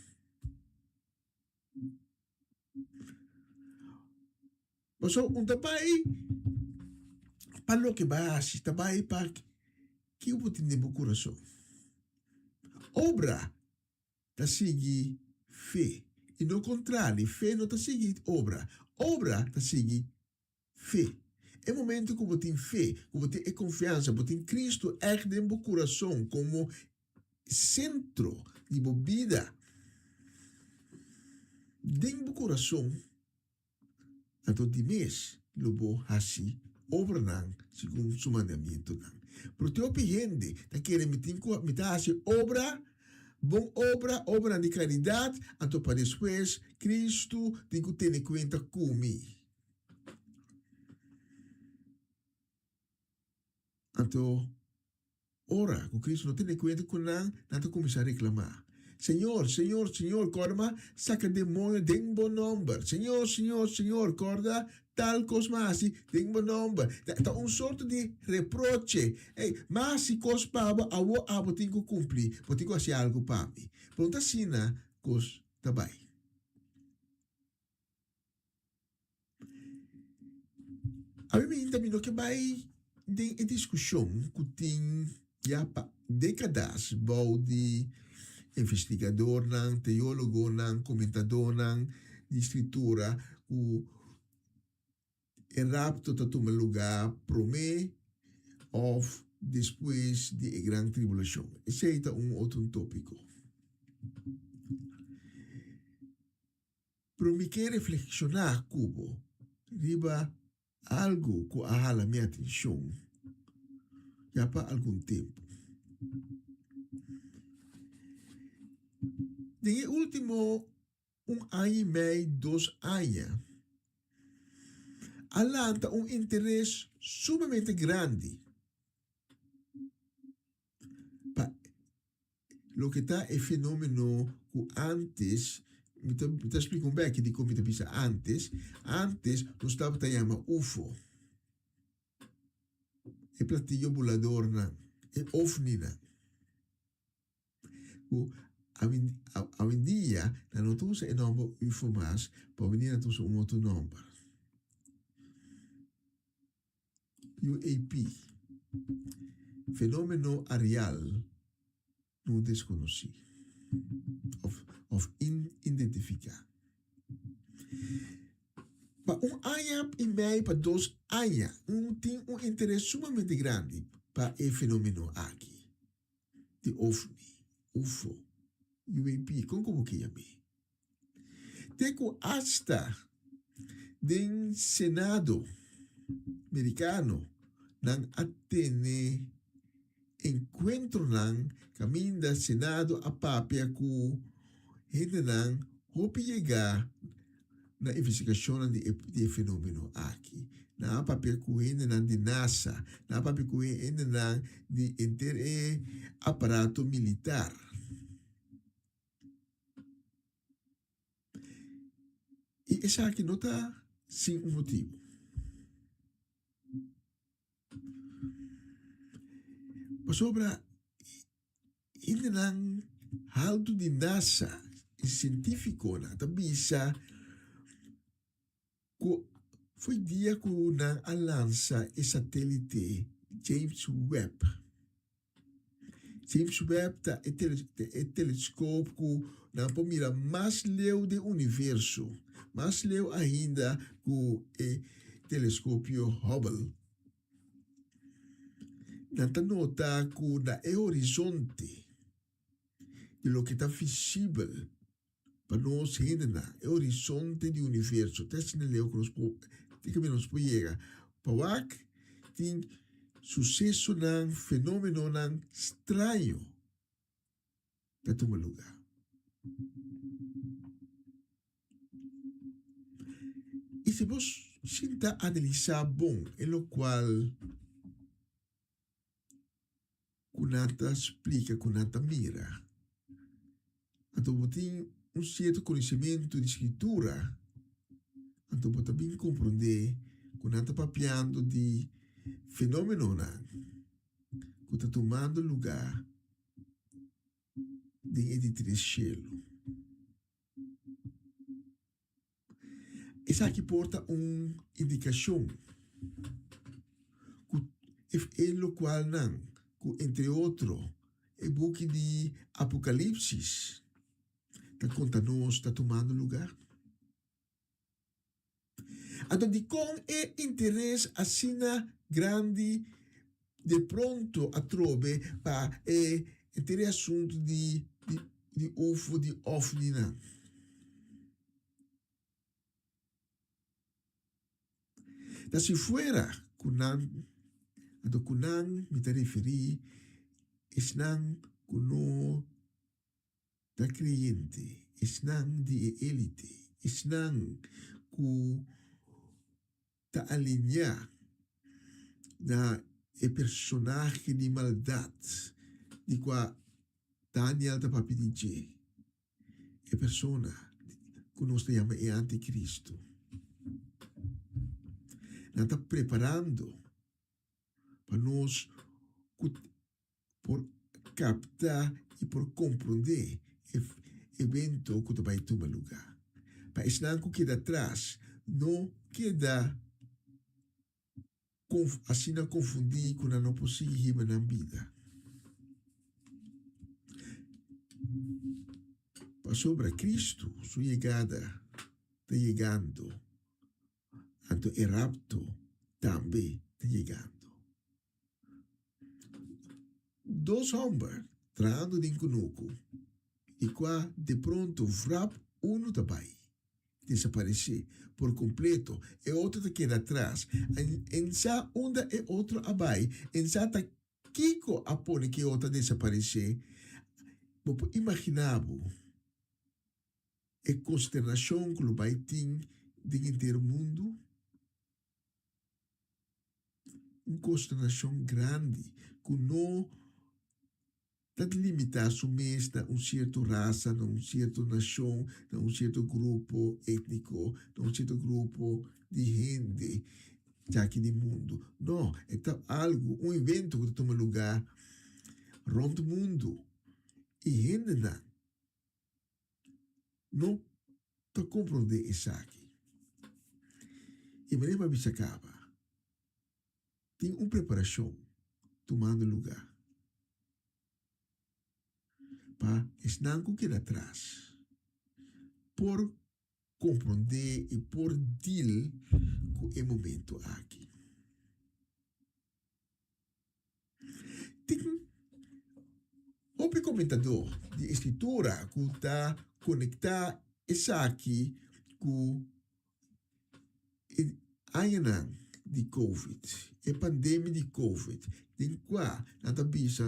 Pasobra un ta bai pa loke bo a hasi, ta bai pa kiko bo tin den bo kurason. Obra ta sigui fe, i no kontrali, fe no ta sigui obra, obra ta sigui fe. E momento ku bo tin fe, ku bo tin e konfiansa, bo tin Kristu ègt den bo kurason komo sentro di bo bida, den bo kurason, anto di mes lo bo hasi obranan segun su mandamientonan. Pero tin hopi hende ta kere mi tin ku mi ta hasi obra, bon obra, obranan di karidat, anto pa despues Kristu tin ku tene kuenta ku mi. Anto, ora ku Kristu no tene kuenta ku nan, nan ta kuminsá reklamá, Señor, Señor, Señor, kòrda m'a saka demoño den bo nòmber. Señor, Señor, Señor, kòrda tal kos m'a hasi den bo nòmber. Ta un sorto di reproche. Ey, m'a hasi kos pa bo, awor abo tin ku kumpli. Bo tin ku hasi algu pa mi. Pero no ta asina kos ta bai. Ami mi mi no ke bai den e diskushon ku tin ya pa dékadas bou di investigadornan, teólogonan, komentadónan di Skritura ku e rapto ta tuma lugá promé òf despues di e gran tribulashon. Esei ta un otro tópiko. Pero mi ke reflekshoná ku bo riba algu ku a hala mi atenshon ya pa algun tempu. Den e último un aña i mei, dos aña, a lanta un interes sumamente grandi pa Loke ta e fenomeno ku antes, mi ta mi ta splika un beki dikon mi ta bisa antes, antes nos tabata yama ufo, e platillo buladornan, e ovninan, ku awendia nan no ta usa e nòmber ufo mas, pa awendia nan ta usa un otro nòmber. UAP, Fenomeno areal no deskonosí òf òf inidentifiká. Pa un aña i mei pa dos aña un tin un interes sumamente grandi pa e fenomeno aki di ovni, ufo, UAP, kon ku bo ke yam'é. Te ku asta den Senado Merikano nan a tene enkuentronan kaminda Senado a papia ku hendenan hopi yega na investigashonnan di e fenomeno aki. Nan a papia ku hendenan di NASA, nan a papia ku hendenan di henter e aparato militar. I esaki no ta sin un motibu. Pasobra hendenan haltu di NASA i sientífikonan ta bisa ku fo'i dia ku nan a lansa e satélite James Webb. James Webb ta e e telescoop ku nan por mira mas leu den universo, mas leu ainda ku e telescopio Hubble. Nan ta nota ku na e horizonte di loke ta visibel pa nos hendenan, e horizonte di universo, te asina leu ku nos por, te kaminda nos por yega pa wak, tin susesonan, fenomenonan straño ta tuma lugá. I si bo sinta analisá bon e lokual ku nan ta splika, ku nan ta mira, anto bo tin un sierto konosementu di Skritura, anto bo ta bin komprondé ku nan ta papiando di fenómenonan ku ta tumando lugá den e di tres shelu. Esaki por ta un indikashon ku e lokualnan ku entre otro e buki di Apokalipsis ta konta nos ta tumando lugá. Anto dikon e interes asina grandi de pronto atrobe pa e henter e asuntu di di ufo di ovninan? Ta si fuera ku nan, anto ku nan mi ta referí esnan ku no Ta kreyente, esnan di e élite, esnan ku ta alineá na e personahe di maldat di kua Daniel ta papia di dje, e persona ku nos ta yama e antikristu. Nan ta preparando pa nos ku por kapta i por komprondé e evento ku ta bai tuma lugá. Pa esnan ku keda atras no keda asina konfundí ku nan no por sigui hiba nan bida. Pasobra Kristu su yegada ta yegando, anto e rapto tambe ta yegando. Dos hòmber trahando den kunuku i kua de pronto vrap unu ta bai desaparesé por kompleto, e otro ta keda atras. En sa unda e otro a bai, en sa ta kiko a pone ku e otro a desaparesé. Bo por imaginá bo e konsternashon ku lo bai tin den henter mundu? Un konsternashon grandi ku no ta limitá su mes na un sierto rasa, na un sierto nashon, na un sierto grupo étniko, na un sierto grupo di hende djaki di mundu. No, e ta algu, un evento ku ta tuma lugá rònt mundu i hendenan No ta komprondé esaki. I manera pa bisa kaba, tin un preparashon tumando lugá pa esnan ku keda atras por komprondé i por deal ku e momento aki. Tin hopi komentadó di e Skritura ku ta konektá esaki ku e añanan di Covid, e pandemia di Covid, den kua nan ta bisa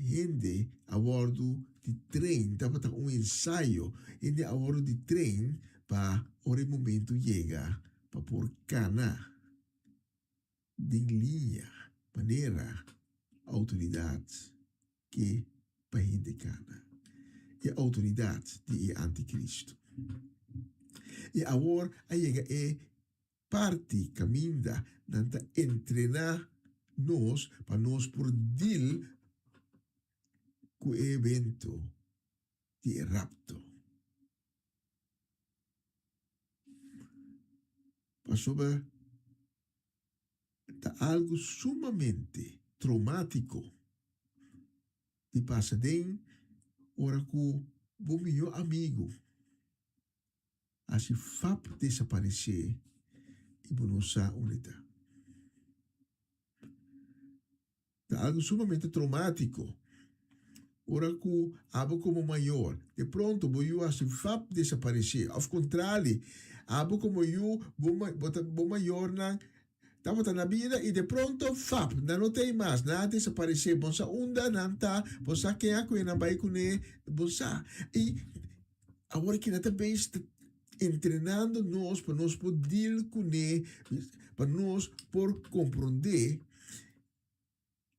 hende a wòrdu di train, tabata un ensayo, hende a wòrdu di train pa ora e momento yega pa por kana. Den liña manera outoridat ke pa hende kana, e outoridat di e antikristu. I awor a yega e parti kaminda nan ta entrená nos pa nos por dil ku e evento di e rapto. Pasobra ta algu sumamente traumático. di pasa den ora ku bo mihó amigu hasi fap desaparesé i bo no sa unda e ta. Ta algu sumamente tromátiko ora ku abo komo mayor de pronto bo yu hasi fap desaparesé òf kontrali abo komo yu bo mayornan Tabata na bida y de pronto, fap, nan no ta ey mas, nan a desaparece, bon sa unda nan ta, bon sa ken a coge nan bay cune, bon sa. Y awor aki nan ta bezig ta entrenando nos pa nos por deal cune, pa nos por comprende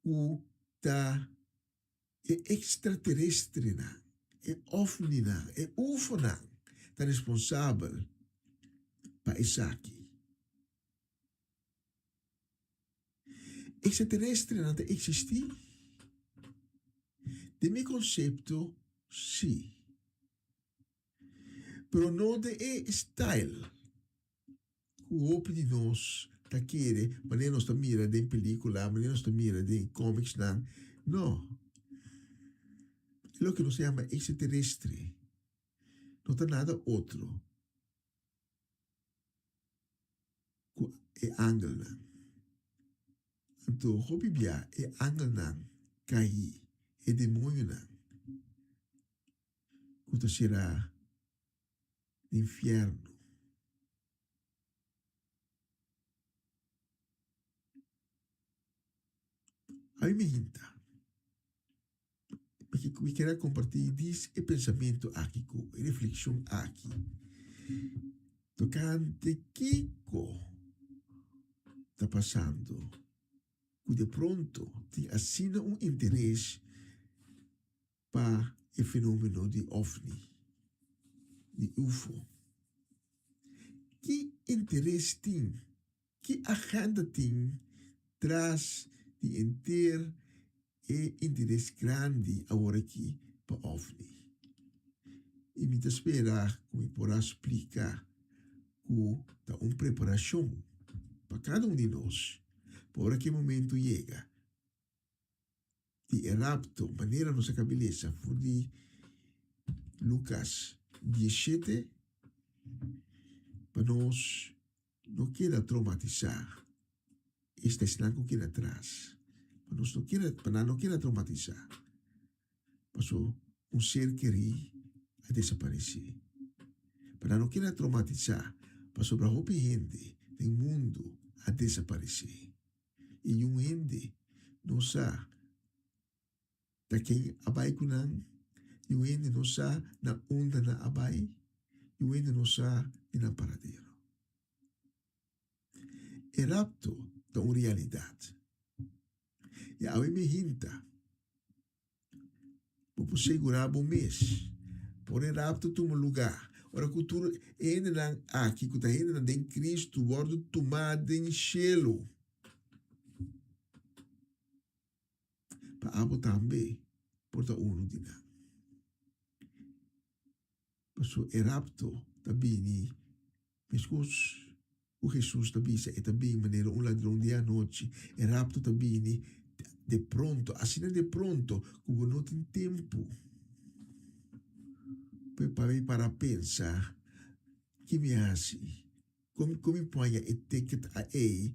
cu ta e extraterestrenan, e ovninan, e ufonan ta responsabel pa esaki. Extraterestrenan ta existi? Den mi concepto, si. Pero no den e style cu hopi di nos ta kere, manera nos ta mira den pelicula, manera nos ta mira den comicsnan. No. E loke nos ta yama extraterestre no ta nada otro ku e angelnan. Anto hopi bia e angelnan kai e demoñonan ku ta será den infierno. Ami mi hinta. Mi kier a comparti dis e pensamento aki cu e reflexion aki tocante kico ta pasando cu de pronto tin asina un interes pa e fenomeno di ovni, di ufo. Ki interes tin? Ki agenda tin tras di henter e interes grandi aworakí pa ovni? I mi ta spera ku mi por a splika ku ta un preparashon pa kada un di nos pa ora ku e momentu yega di e rapto, manera nos a kabi lesa for di Lukas diesshete, pa nos no keda traumatisá, esta esnan ku keda atras, pa nos no keda, pa nan no keda traumatisá, paso un ser kerí a desaparesé. Pa nan no keda traumatisá, pasobra hopi hende den mundu a desaparesé i niun hende no sa ta ken a bai ku nan, niun hende no sa na unda nan a bai, niun hende no sa di nan paradero. E rapto ta un realidat. I awe mi hinta, bo por segurá bo mes por e rapto tuma lugá, ora ku tur e hendenan aki ku ta hendenan den Kristu wòrdu tumá den shelu. Pa abo tambe por ta unu di nan. Pasobra e rapto ta bini meskos ku Hesus ta bisa, e ta bini manera un ladron di anochi. E rapto ta bini de pronto, asina de pronto ku bo no tin tempu pa mi para pensa, Ki mi hasi? Kon kon mi por haña e ticket a ei,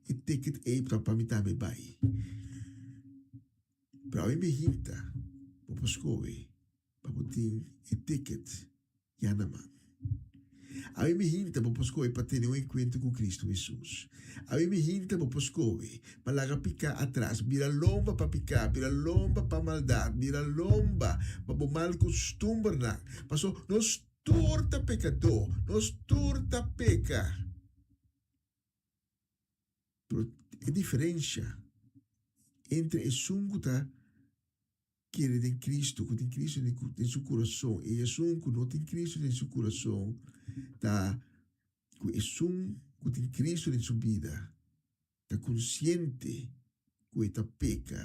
e ticket ei pa pa mi tambe bai? Pero awe mi hinta, bo por skohe pa bo tin e ticket ya na man. Awe mi hinta bo por skohe pa tene un enkuentro ku Kristu Hesus. Awe mi hinta bo por skohe pa laga piká atras, bira lomba pa piká, bira lomba pa maldat, bira lomba pa bo mal kustumbernan. Paso nos Tur ta pekadó, nos tur ta peka. Pero e diferensha entre esun ku ta kere den Kristu, ku tin Kristu den su kurason, i esun ku no tin Kristu den su kurason, ta ku esun ku tin Kristu den su bida ta konsiente ku e ta peka.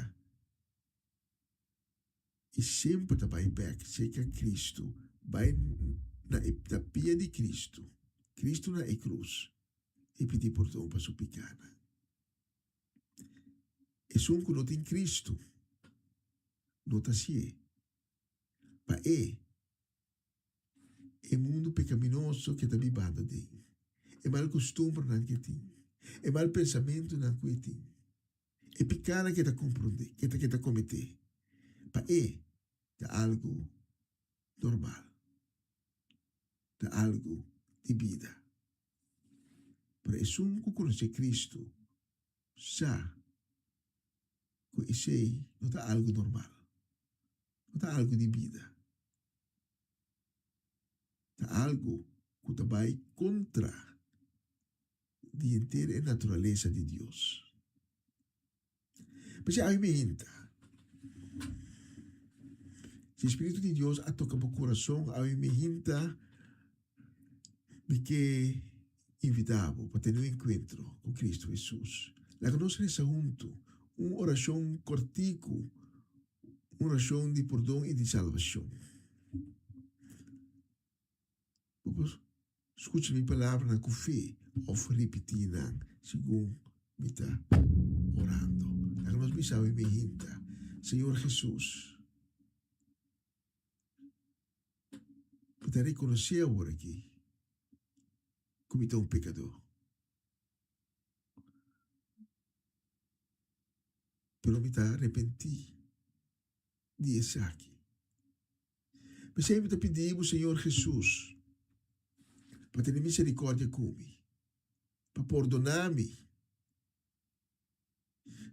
I semper ta bai bek serka Kristu, bai na e na pia di Kristu, Kristu na e krus, i pidi pordon pa su pikanan. Esun ku no tin Kristu. no ta hasié. Pa e, e mundu pekaminoso ku e ta bibando aden, e mal kustumbernan ku e tin, e mal pensamentunan ku e tin, e pikánan ku e ta komprondé, ku e ta kometé, pa e ta algu normal, ta algu di bida. Pero esun ku konosé Kristu sa ku esei no ta algu normal, no ta algu di bida. Ta algu ku ta bai kontra di henter e naturalesa di Dios. P'esei awe mi hinta, si Spiritu di Dios a toka bo kurason, awe mi hinta, mi ke invitá bo pa tene un enkuentro ku Kristu Hesus. Laga nos resa huntu un orashon kòrtiku, un orashon di pordon i di salbashon. Bo por skucha mi palabranan ku fe òf ripití nan segun mi ta orando. Laga nos bisa awe mi hinta, Señor Hesus, mi ta rekonosé awor aki ku mi ta un pekadó. Pero mi ta arepentí di esaki. P'esei mi ta pidi bo, Señor Hesus, pa tene misericordia ku mi, pa pordona mi.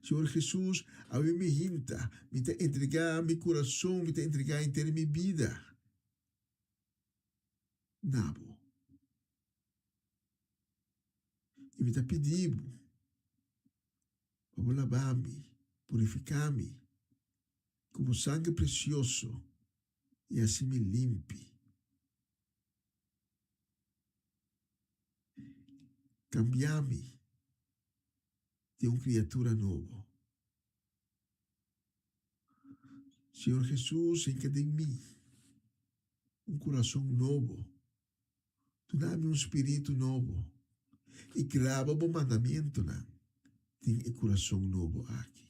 Señor Hesus, awe mi hinta, mi ta entrega mi kurason, mi ta entrega henter mi bida na bo. I mi ta pidi bo pa bo laba mi, purifiká mi ku bo sangre presioso i hasi mi limpi. Kambia mi den un kriatura nobo. Señor Hesus, hinka den mi un kurason nobo. Duna mi un spiritu nobo i graba bo mandamientonan den e kurason nobo aki.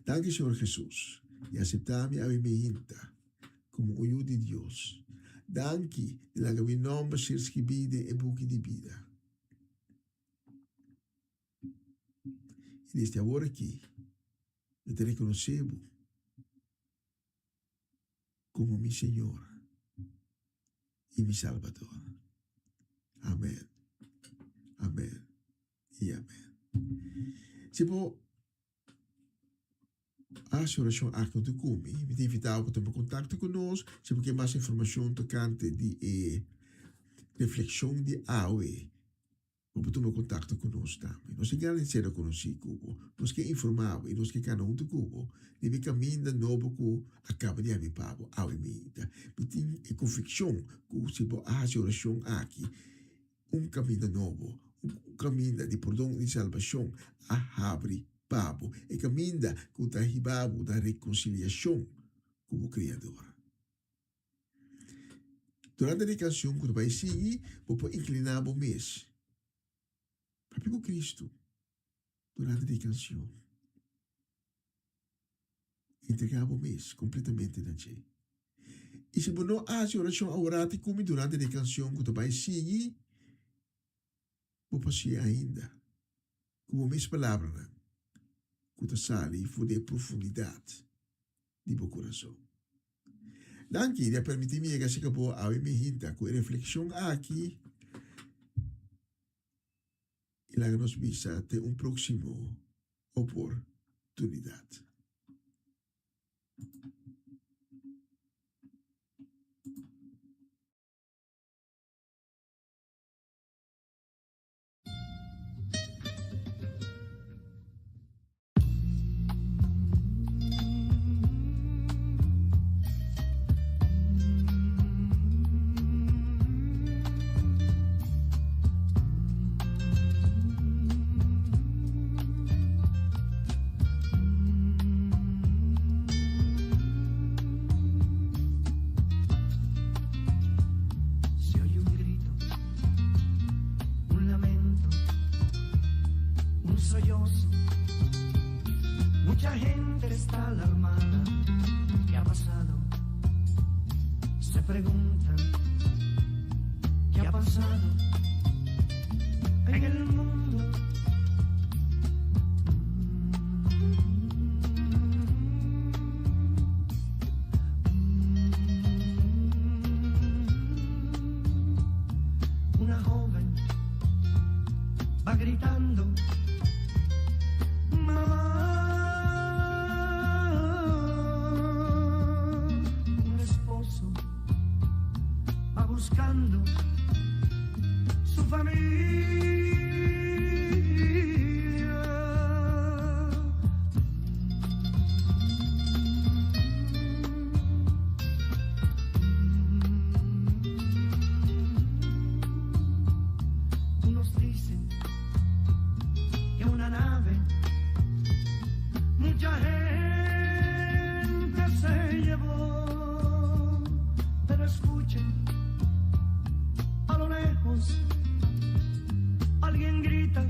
Danki, Señor Hesus, di aseptá mi awe meinta komo un yu di Dios. Danki di laga mi nòmber ser skibí den e buki di bida. I desde awor aki mi ta rekonosé bo komo mi Señor i mi Salbador. Amen, amen i amen. Si bo hasi orashon aki huntu ku mi, mi ta invitá bo pa tuma kontakto ku nos. Si bo ke mas informashon tokante di e reflekshon di awe, Bo por tuma kontakto ku nos tambe. Nos tin gana di sera konosí ku bo. Nos ke informá bo i nos ke kana huntu ku bo riba e kaminda nobo ku a kaba di habri pa bo awe meinta. Mi tin e konvikshon ku si bo a hasi orashon aki, un kaminda nobo, un kaminda di pordon i di salbashon a habri pa bo, e kaminda ku ta hiba bo na rekonsiliashon ku bo Kriador. Durante di kanshon ku ta bai sigui, bo por inkliná bo mes. Papia ku Kristu durante di kanshon. Entregá bo mes kompletamente na dje. I si bo no hasi orashon aworati ku mi durante di kanshon ku ta bai sigui, bo por hasié ainda ku bo mes palabranan ku ta sali for di e profundidat di bo kurason. Danki di a permití mi yega serka bo awe mi hinta ku e reflekshon aki i laga nos bisa te un próksimo oportunidat. Se oye un grito, un lamento, un sollozo, mucha. Mucha gente está alarmada. ¿Qué ha pasado? Se preguntan. ¿Qué ha pasado en el mundo? Una joven va gritando. Mamá, un esposo va buscando su familia. Unos dicen que una nave, mucha gente se llevó. Pero escuchen, a lo lejos, alguien grita,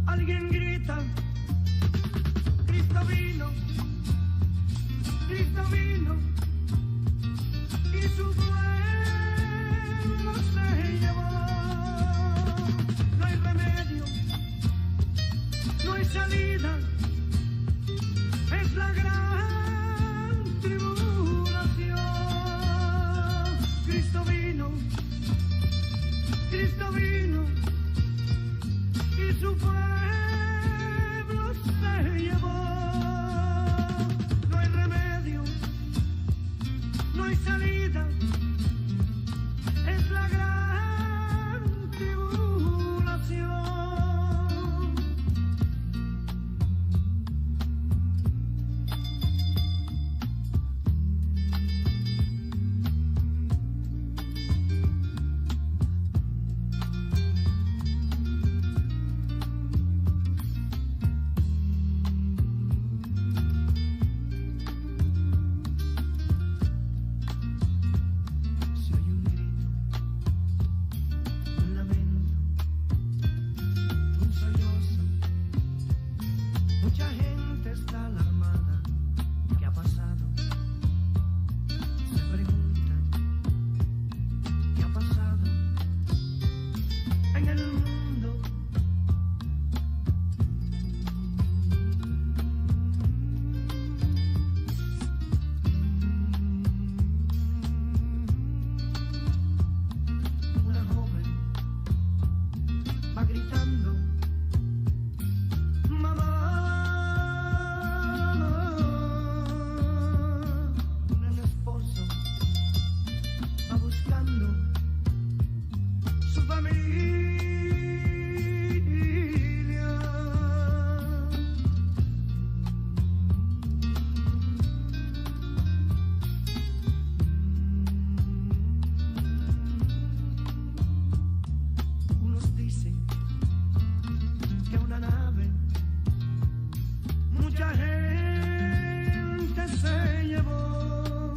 alguien grita, Cristo vino, Cristo vino, y su pueblo se llevó. No hay remedio, no hay salida, es la gran tribulación. Cristo vino, Cristo vino, y su pueblo se llevó. No hay remedio, no hay salida, es la gran tribulación. Se oye un grito, un lamento, un sollozo. Mucha gente está alarmada. ¿Qué ha pasado? Se preguntan. ¿Qué ha pasado en el mundo? Una joven va gritando, mamá. Un esposo va buscando su familia. Unos dicen que una nave mucha gente se llevó.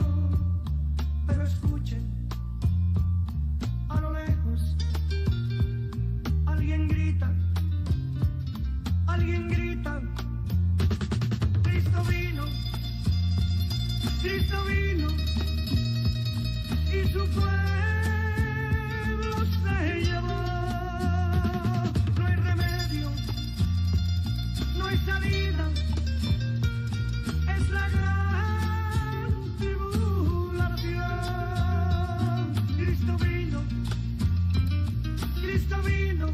Pero escuchen, a lo lejos, alguien grita, alguien grita, Cristo vino, Cristo vino, y su pueblo se llevó. No hay remedio, no hay salida, es la gran tribulación. Cristo vino, Cristo vino,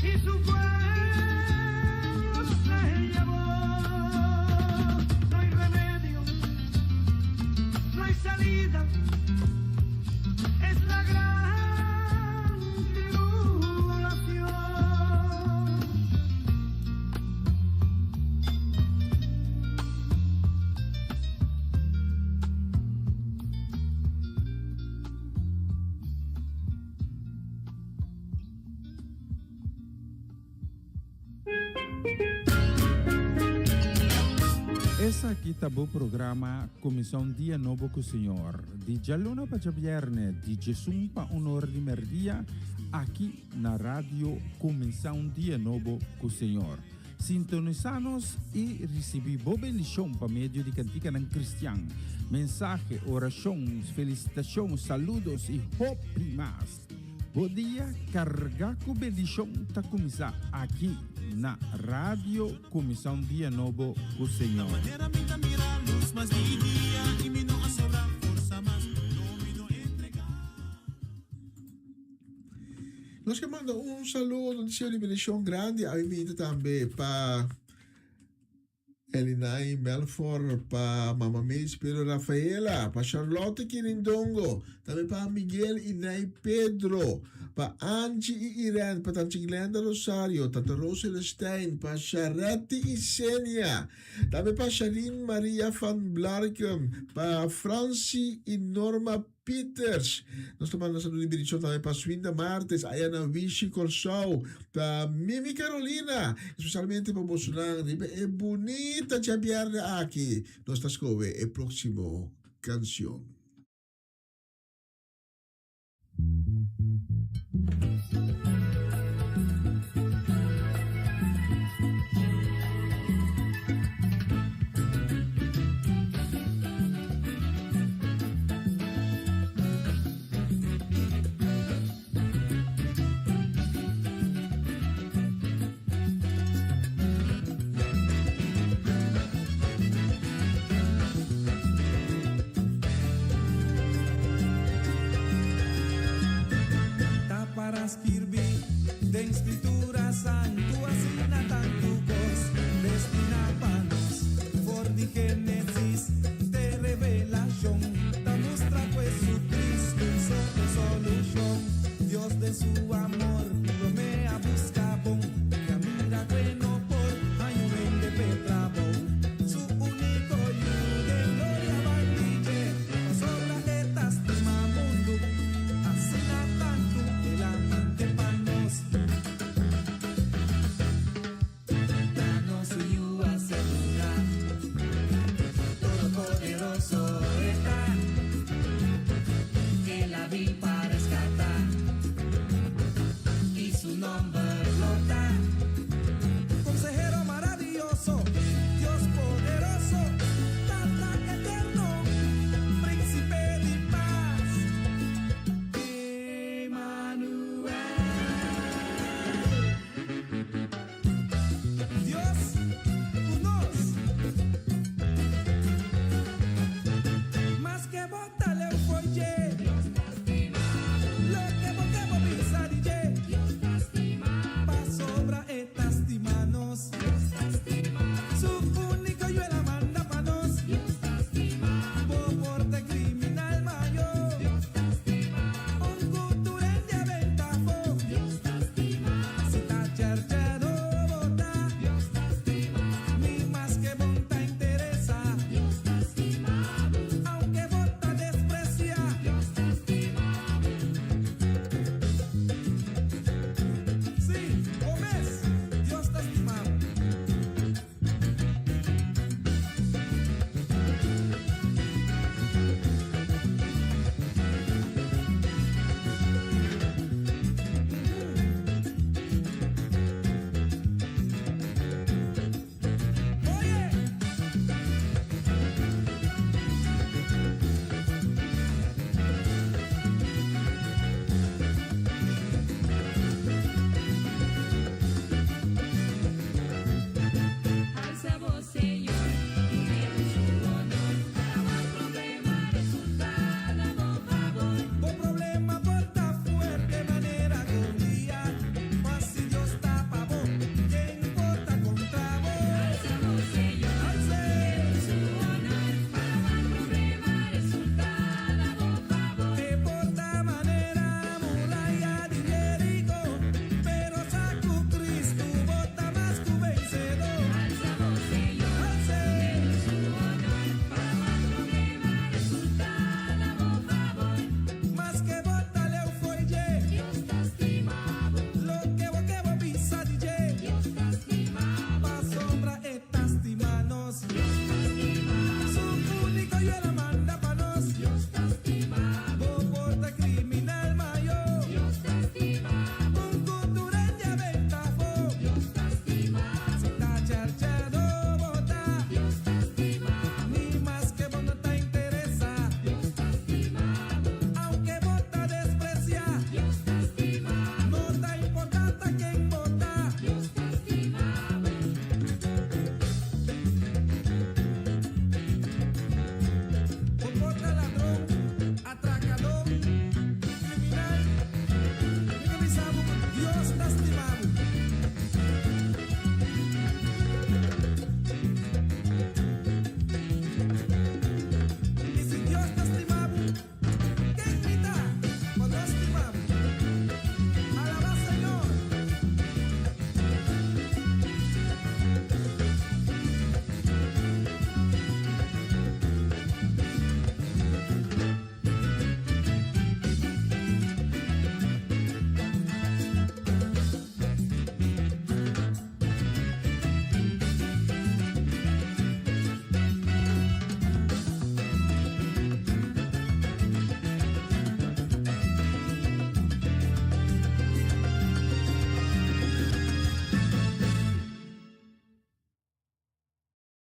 y su pueblo se llevó. No hay remedio, no hay salida, es la gran tribulación. Esaki ta bo programa Kuminsá un Dia Nobo ku Señor, di djaluna pa djabièrnè di djesun pa un or di mèrdia, aki na Radio Kuminsá un Dia Nobo ku Señor. Sintonisá nos i risibí bo bendishon pa medio di kantikanan kristian, mensahe, orashon, felisitashon, saludos i hopi mas. Bo dia kargá ku bendishon ta kuminsá aki na Radio Kuminsá un Dia Nobo ku Señor. Nos ke manda un saludo, un deseo di bendishon grandi a mi minta tambe pa Elinay Melfor, pa Mama Mays Pedro Rafaela, pa Charlotte Kirindongo, tambe pa Miguel y Nay Pedro, pa Angie y Irene, pa Tante Glenda Rosario, Tante Rose Celestijn, pa Sharetti y Senia, tambe pa Sharine Maria van Blarkum, pa Francie y Norma Pieters. Nos ta manda saludo di bendición tambe pa Swinda Martes, aya na Wishi Corsou, pa Mimi Carolina, especialmente pa bosonan riba e bunita djabierne aki. Nos ta scoge e proximo cancion. Ta para skirbi den Scritura Santu asina tantu kos destina pa nos. For di Genesis te Revelashon ta mustra ku Jesucristo so e solushon. Dios den su amor promé a buska bon i a mira ku e no por haña un hende p'e trabou. Su úniko Yu den gloria bandi dje pasobra e ta stima mundu asina tantu el a mande pa nos. Ta nos su Yu a ser duna. Todopoderoso e ta. El a bin pa rescata. Y su nomber.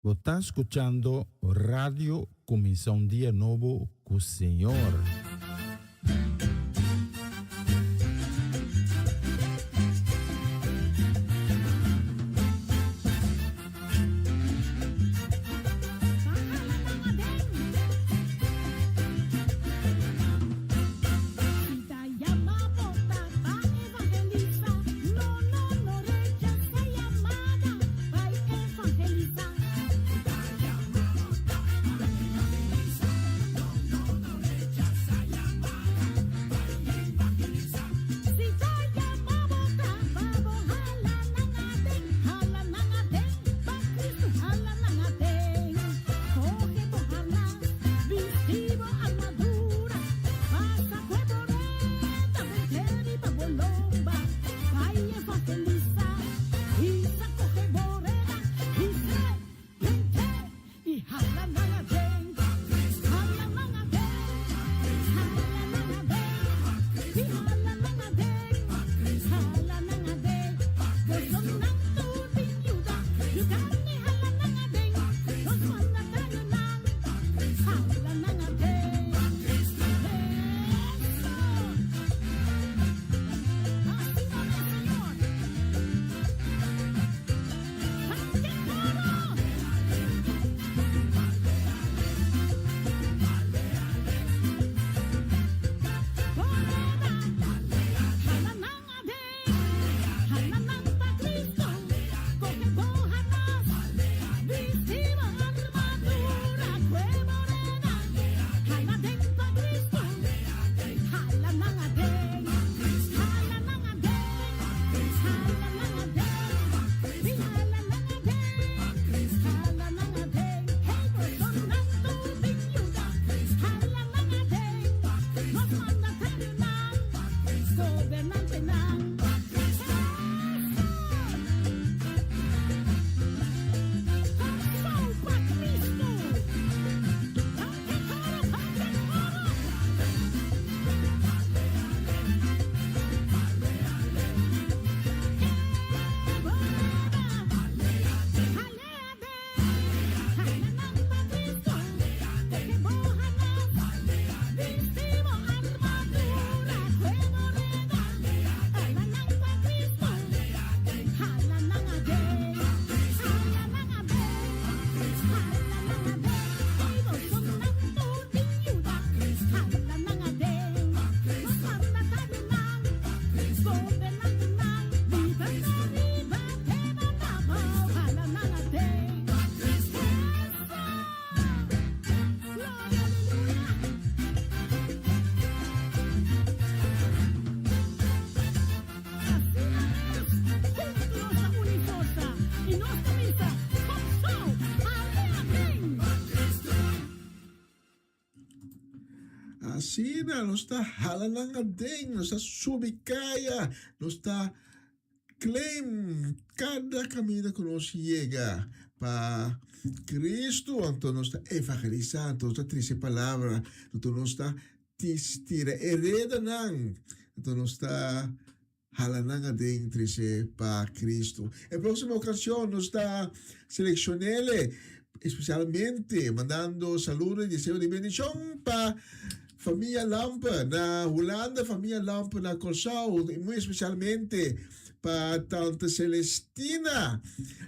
Bo ta skuchando Radio Kuminsá un Dia Nobo ku Señor. Asina nos ta hala nan aden, nos ta subi kaya, nos ta claim kada kaminda ku nos yega pa Kristu. Anto nos ta evangelisá, anto nos ta trese palabra, anto nos ta tira e redanan, anto nos ta hala nan aden trese pa Cristo. E próximo ocasion nos ta seleccionele especialmente mandando saludo y deseo di bendicion pa familia Lampe na Hulanda, familia Lampe na Corsou y muy especialmente pa tante Celestina.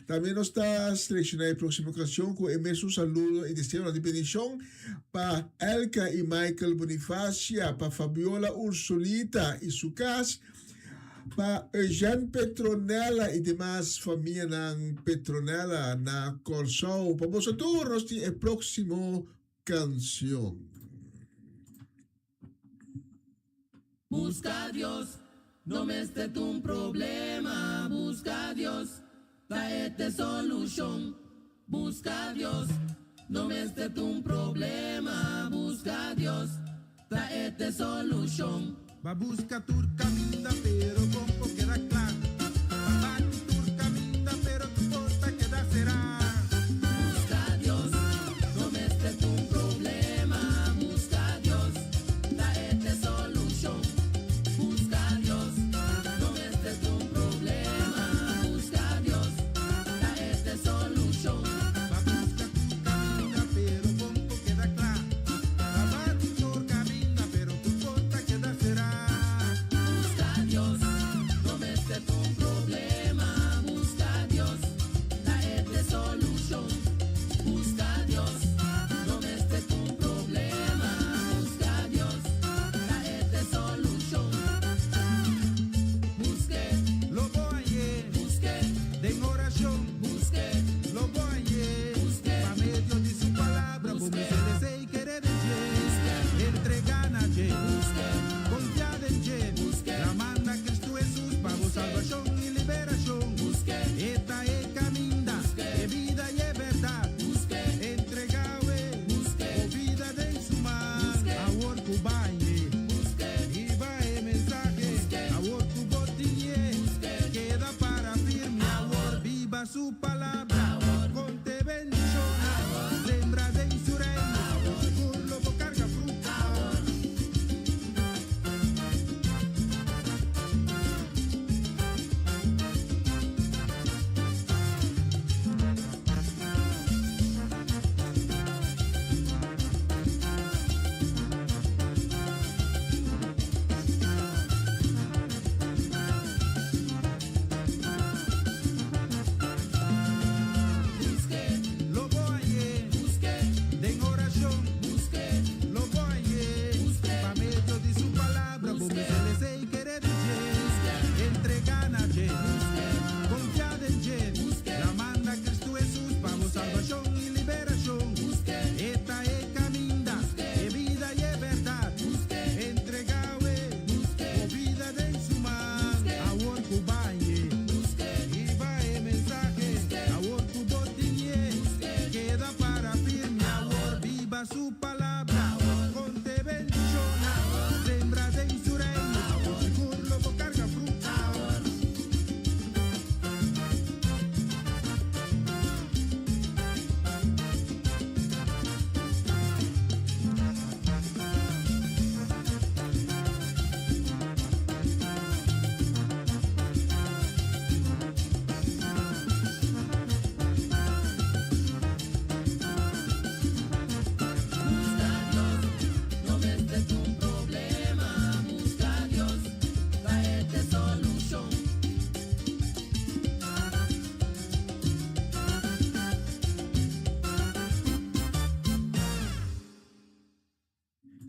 Tambe nos ta selecciona e próximo ocasion cu e mesun saludo y deseo di bendicion pa Elka y Michael Bonifacia, pa Fabiola Ursulita y su cas, pa Eugène Petronella y demas famianan Petronella na Kòrsou. Pa boso tur nos tin e próximo cancion. Busca Dios, no mester ta un problema. Busca Dios, ta e solucion. Busca Dios, no mester ta un problema. Busca Dios, ta e solucion. B'a busca tur caminda, pero bo no por keda cla. Bati tur caminda, pero tur porta keda cera. Busca Dios, no mester ta un problema. Busca Dios, ta e solucion. Busca Dios, no mester ta un problema. Busca Dios, ta e solucion. Ba busca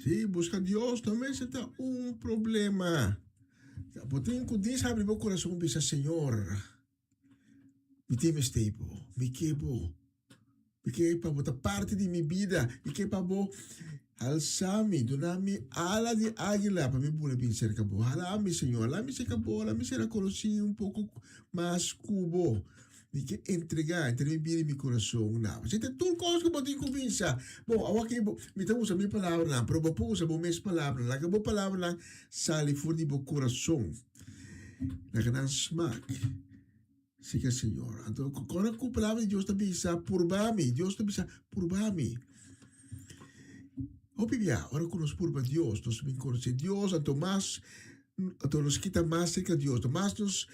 Sí, buska Dios no mester ta un problema. Bo tin ku dis habri bo kurason bisa Señor, mi tin mester bo, mi ke bo. Mi ke pa bo ta parti di mi bida. Mi ke pa bo alsa mi, duna mi ala di águila pa mi bula bin serka bo. Hala mi, Señor, hala mi serka bo, hala mi sera konosí un poko mas ku bo. Mi ke entregá, entrega mi bida i mi kurason na bo. Esei ta tur kos ku bo tin ku bisa. Bon, awor bo, mi ta usa mi palabranan, pero bo por usa bo mes palabranan. Laga bo palabranan sali for di bo kurason. Laga nan smak. Siga Señor. Anto, ora ku palabra di Dios ta bisa, purba mi, Dios ta bisa, purba mi. Hopi bia, ora ku nos purba Dios, nos bin konosé Dios, anto mas, anto nos kita mas serka Dios, anto mas nos,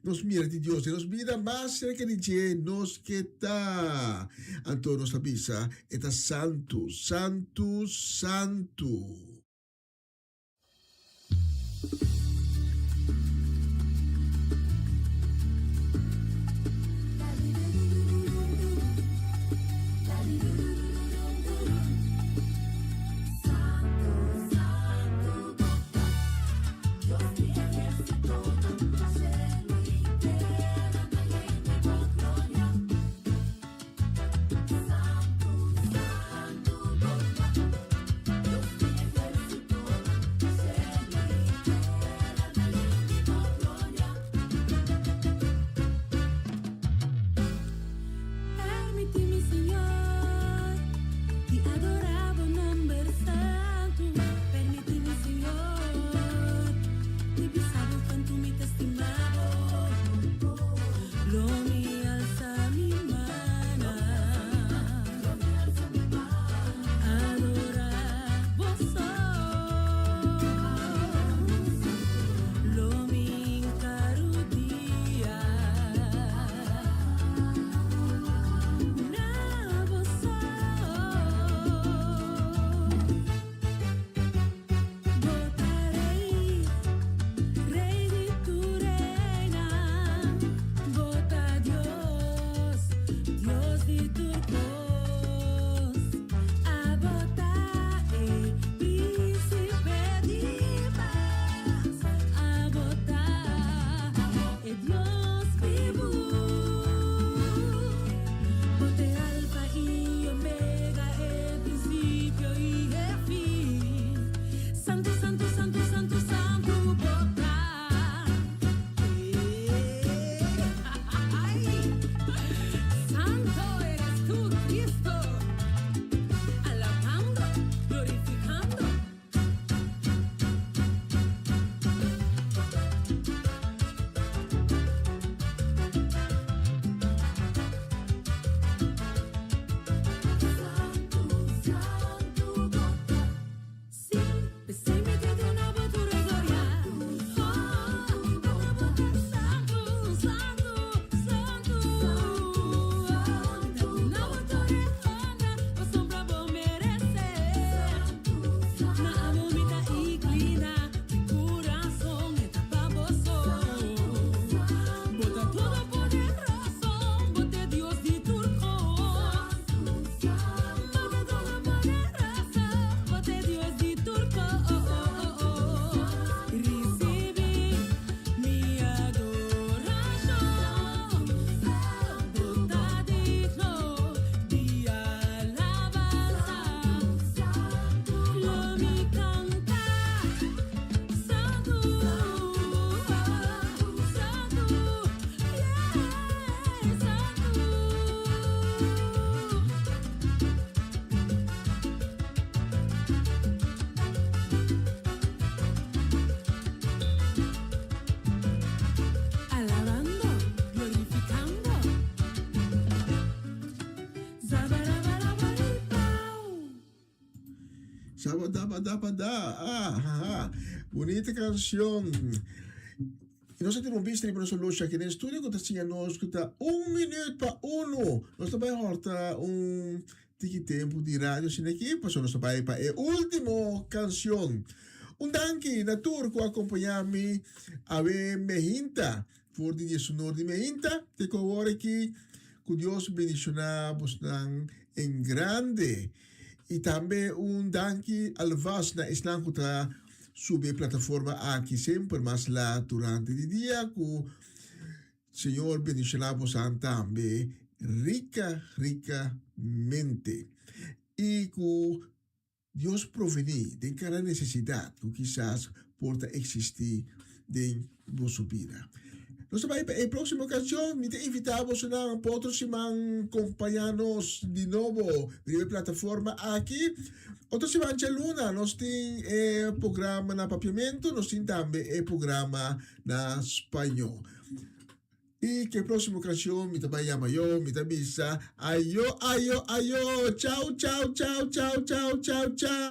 nos mira di Dios den nos bida, mas serka di dje nos ke ta. Anto nos ta bisa, e ta santu, santu, santu. Sabadabadabada, ah, ha, ha. Bunita canción. Y nos tin un bista riba nos lucha aquí den estudio ku ta siña nos ku ta un minuut pa uno. Nos ta bai horta un tiki tempo di radio asina aki, pasobra nos ta bai pa e ultimo canción. Un danki na tur ku a acompaña mi awe mehinta for di diesunor di mehinta te ku awor aki. Ku Dios bendiciona bosnan en grande. I tambe un danki alvast na esnan ku ta subi e plataforma aki semper mas laat durante di dia ku Señor bendiciona bosan tambe rica ricamente y cu Dios proveni den cada necesidad cu kisas por ta existi den boso bida. Nos ta bai pa e proximo ocasion. Mi ta invita bosonan pa otro siman compaña nos di nobo riba e plataforma aki. Otro siman djaluna nos tin e programa na Papiamento, nos tin tambe e programa na spañó. I ke próksimo okashon mi ta bai yama yo, mi ta bisa, Ayo, ayo, ayo, chau, chau, chau, chau, chau, chau, chau.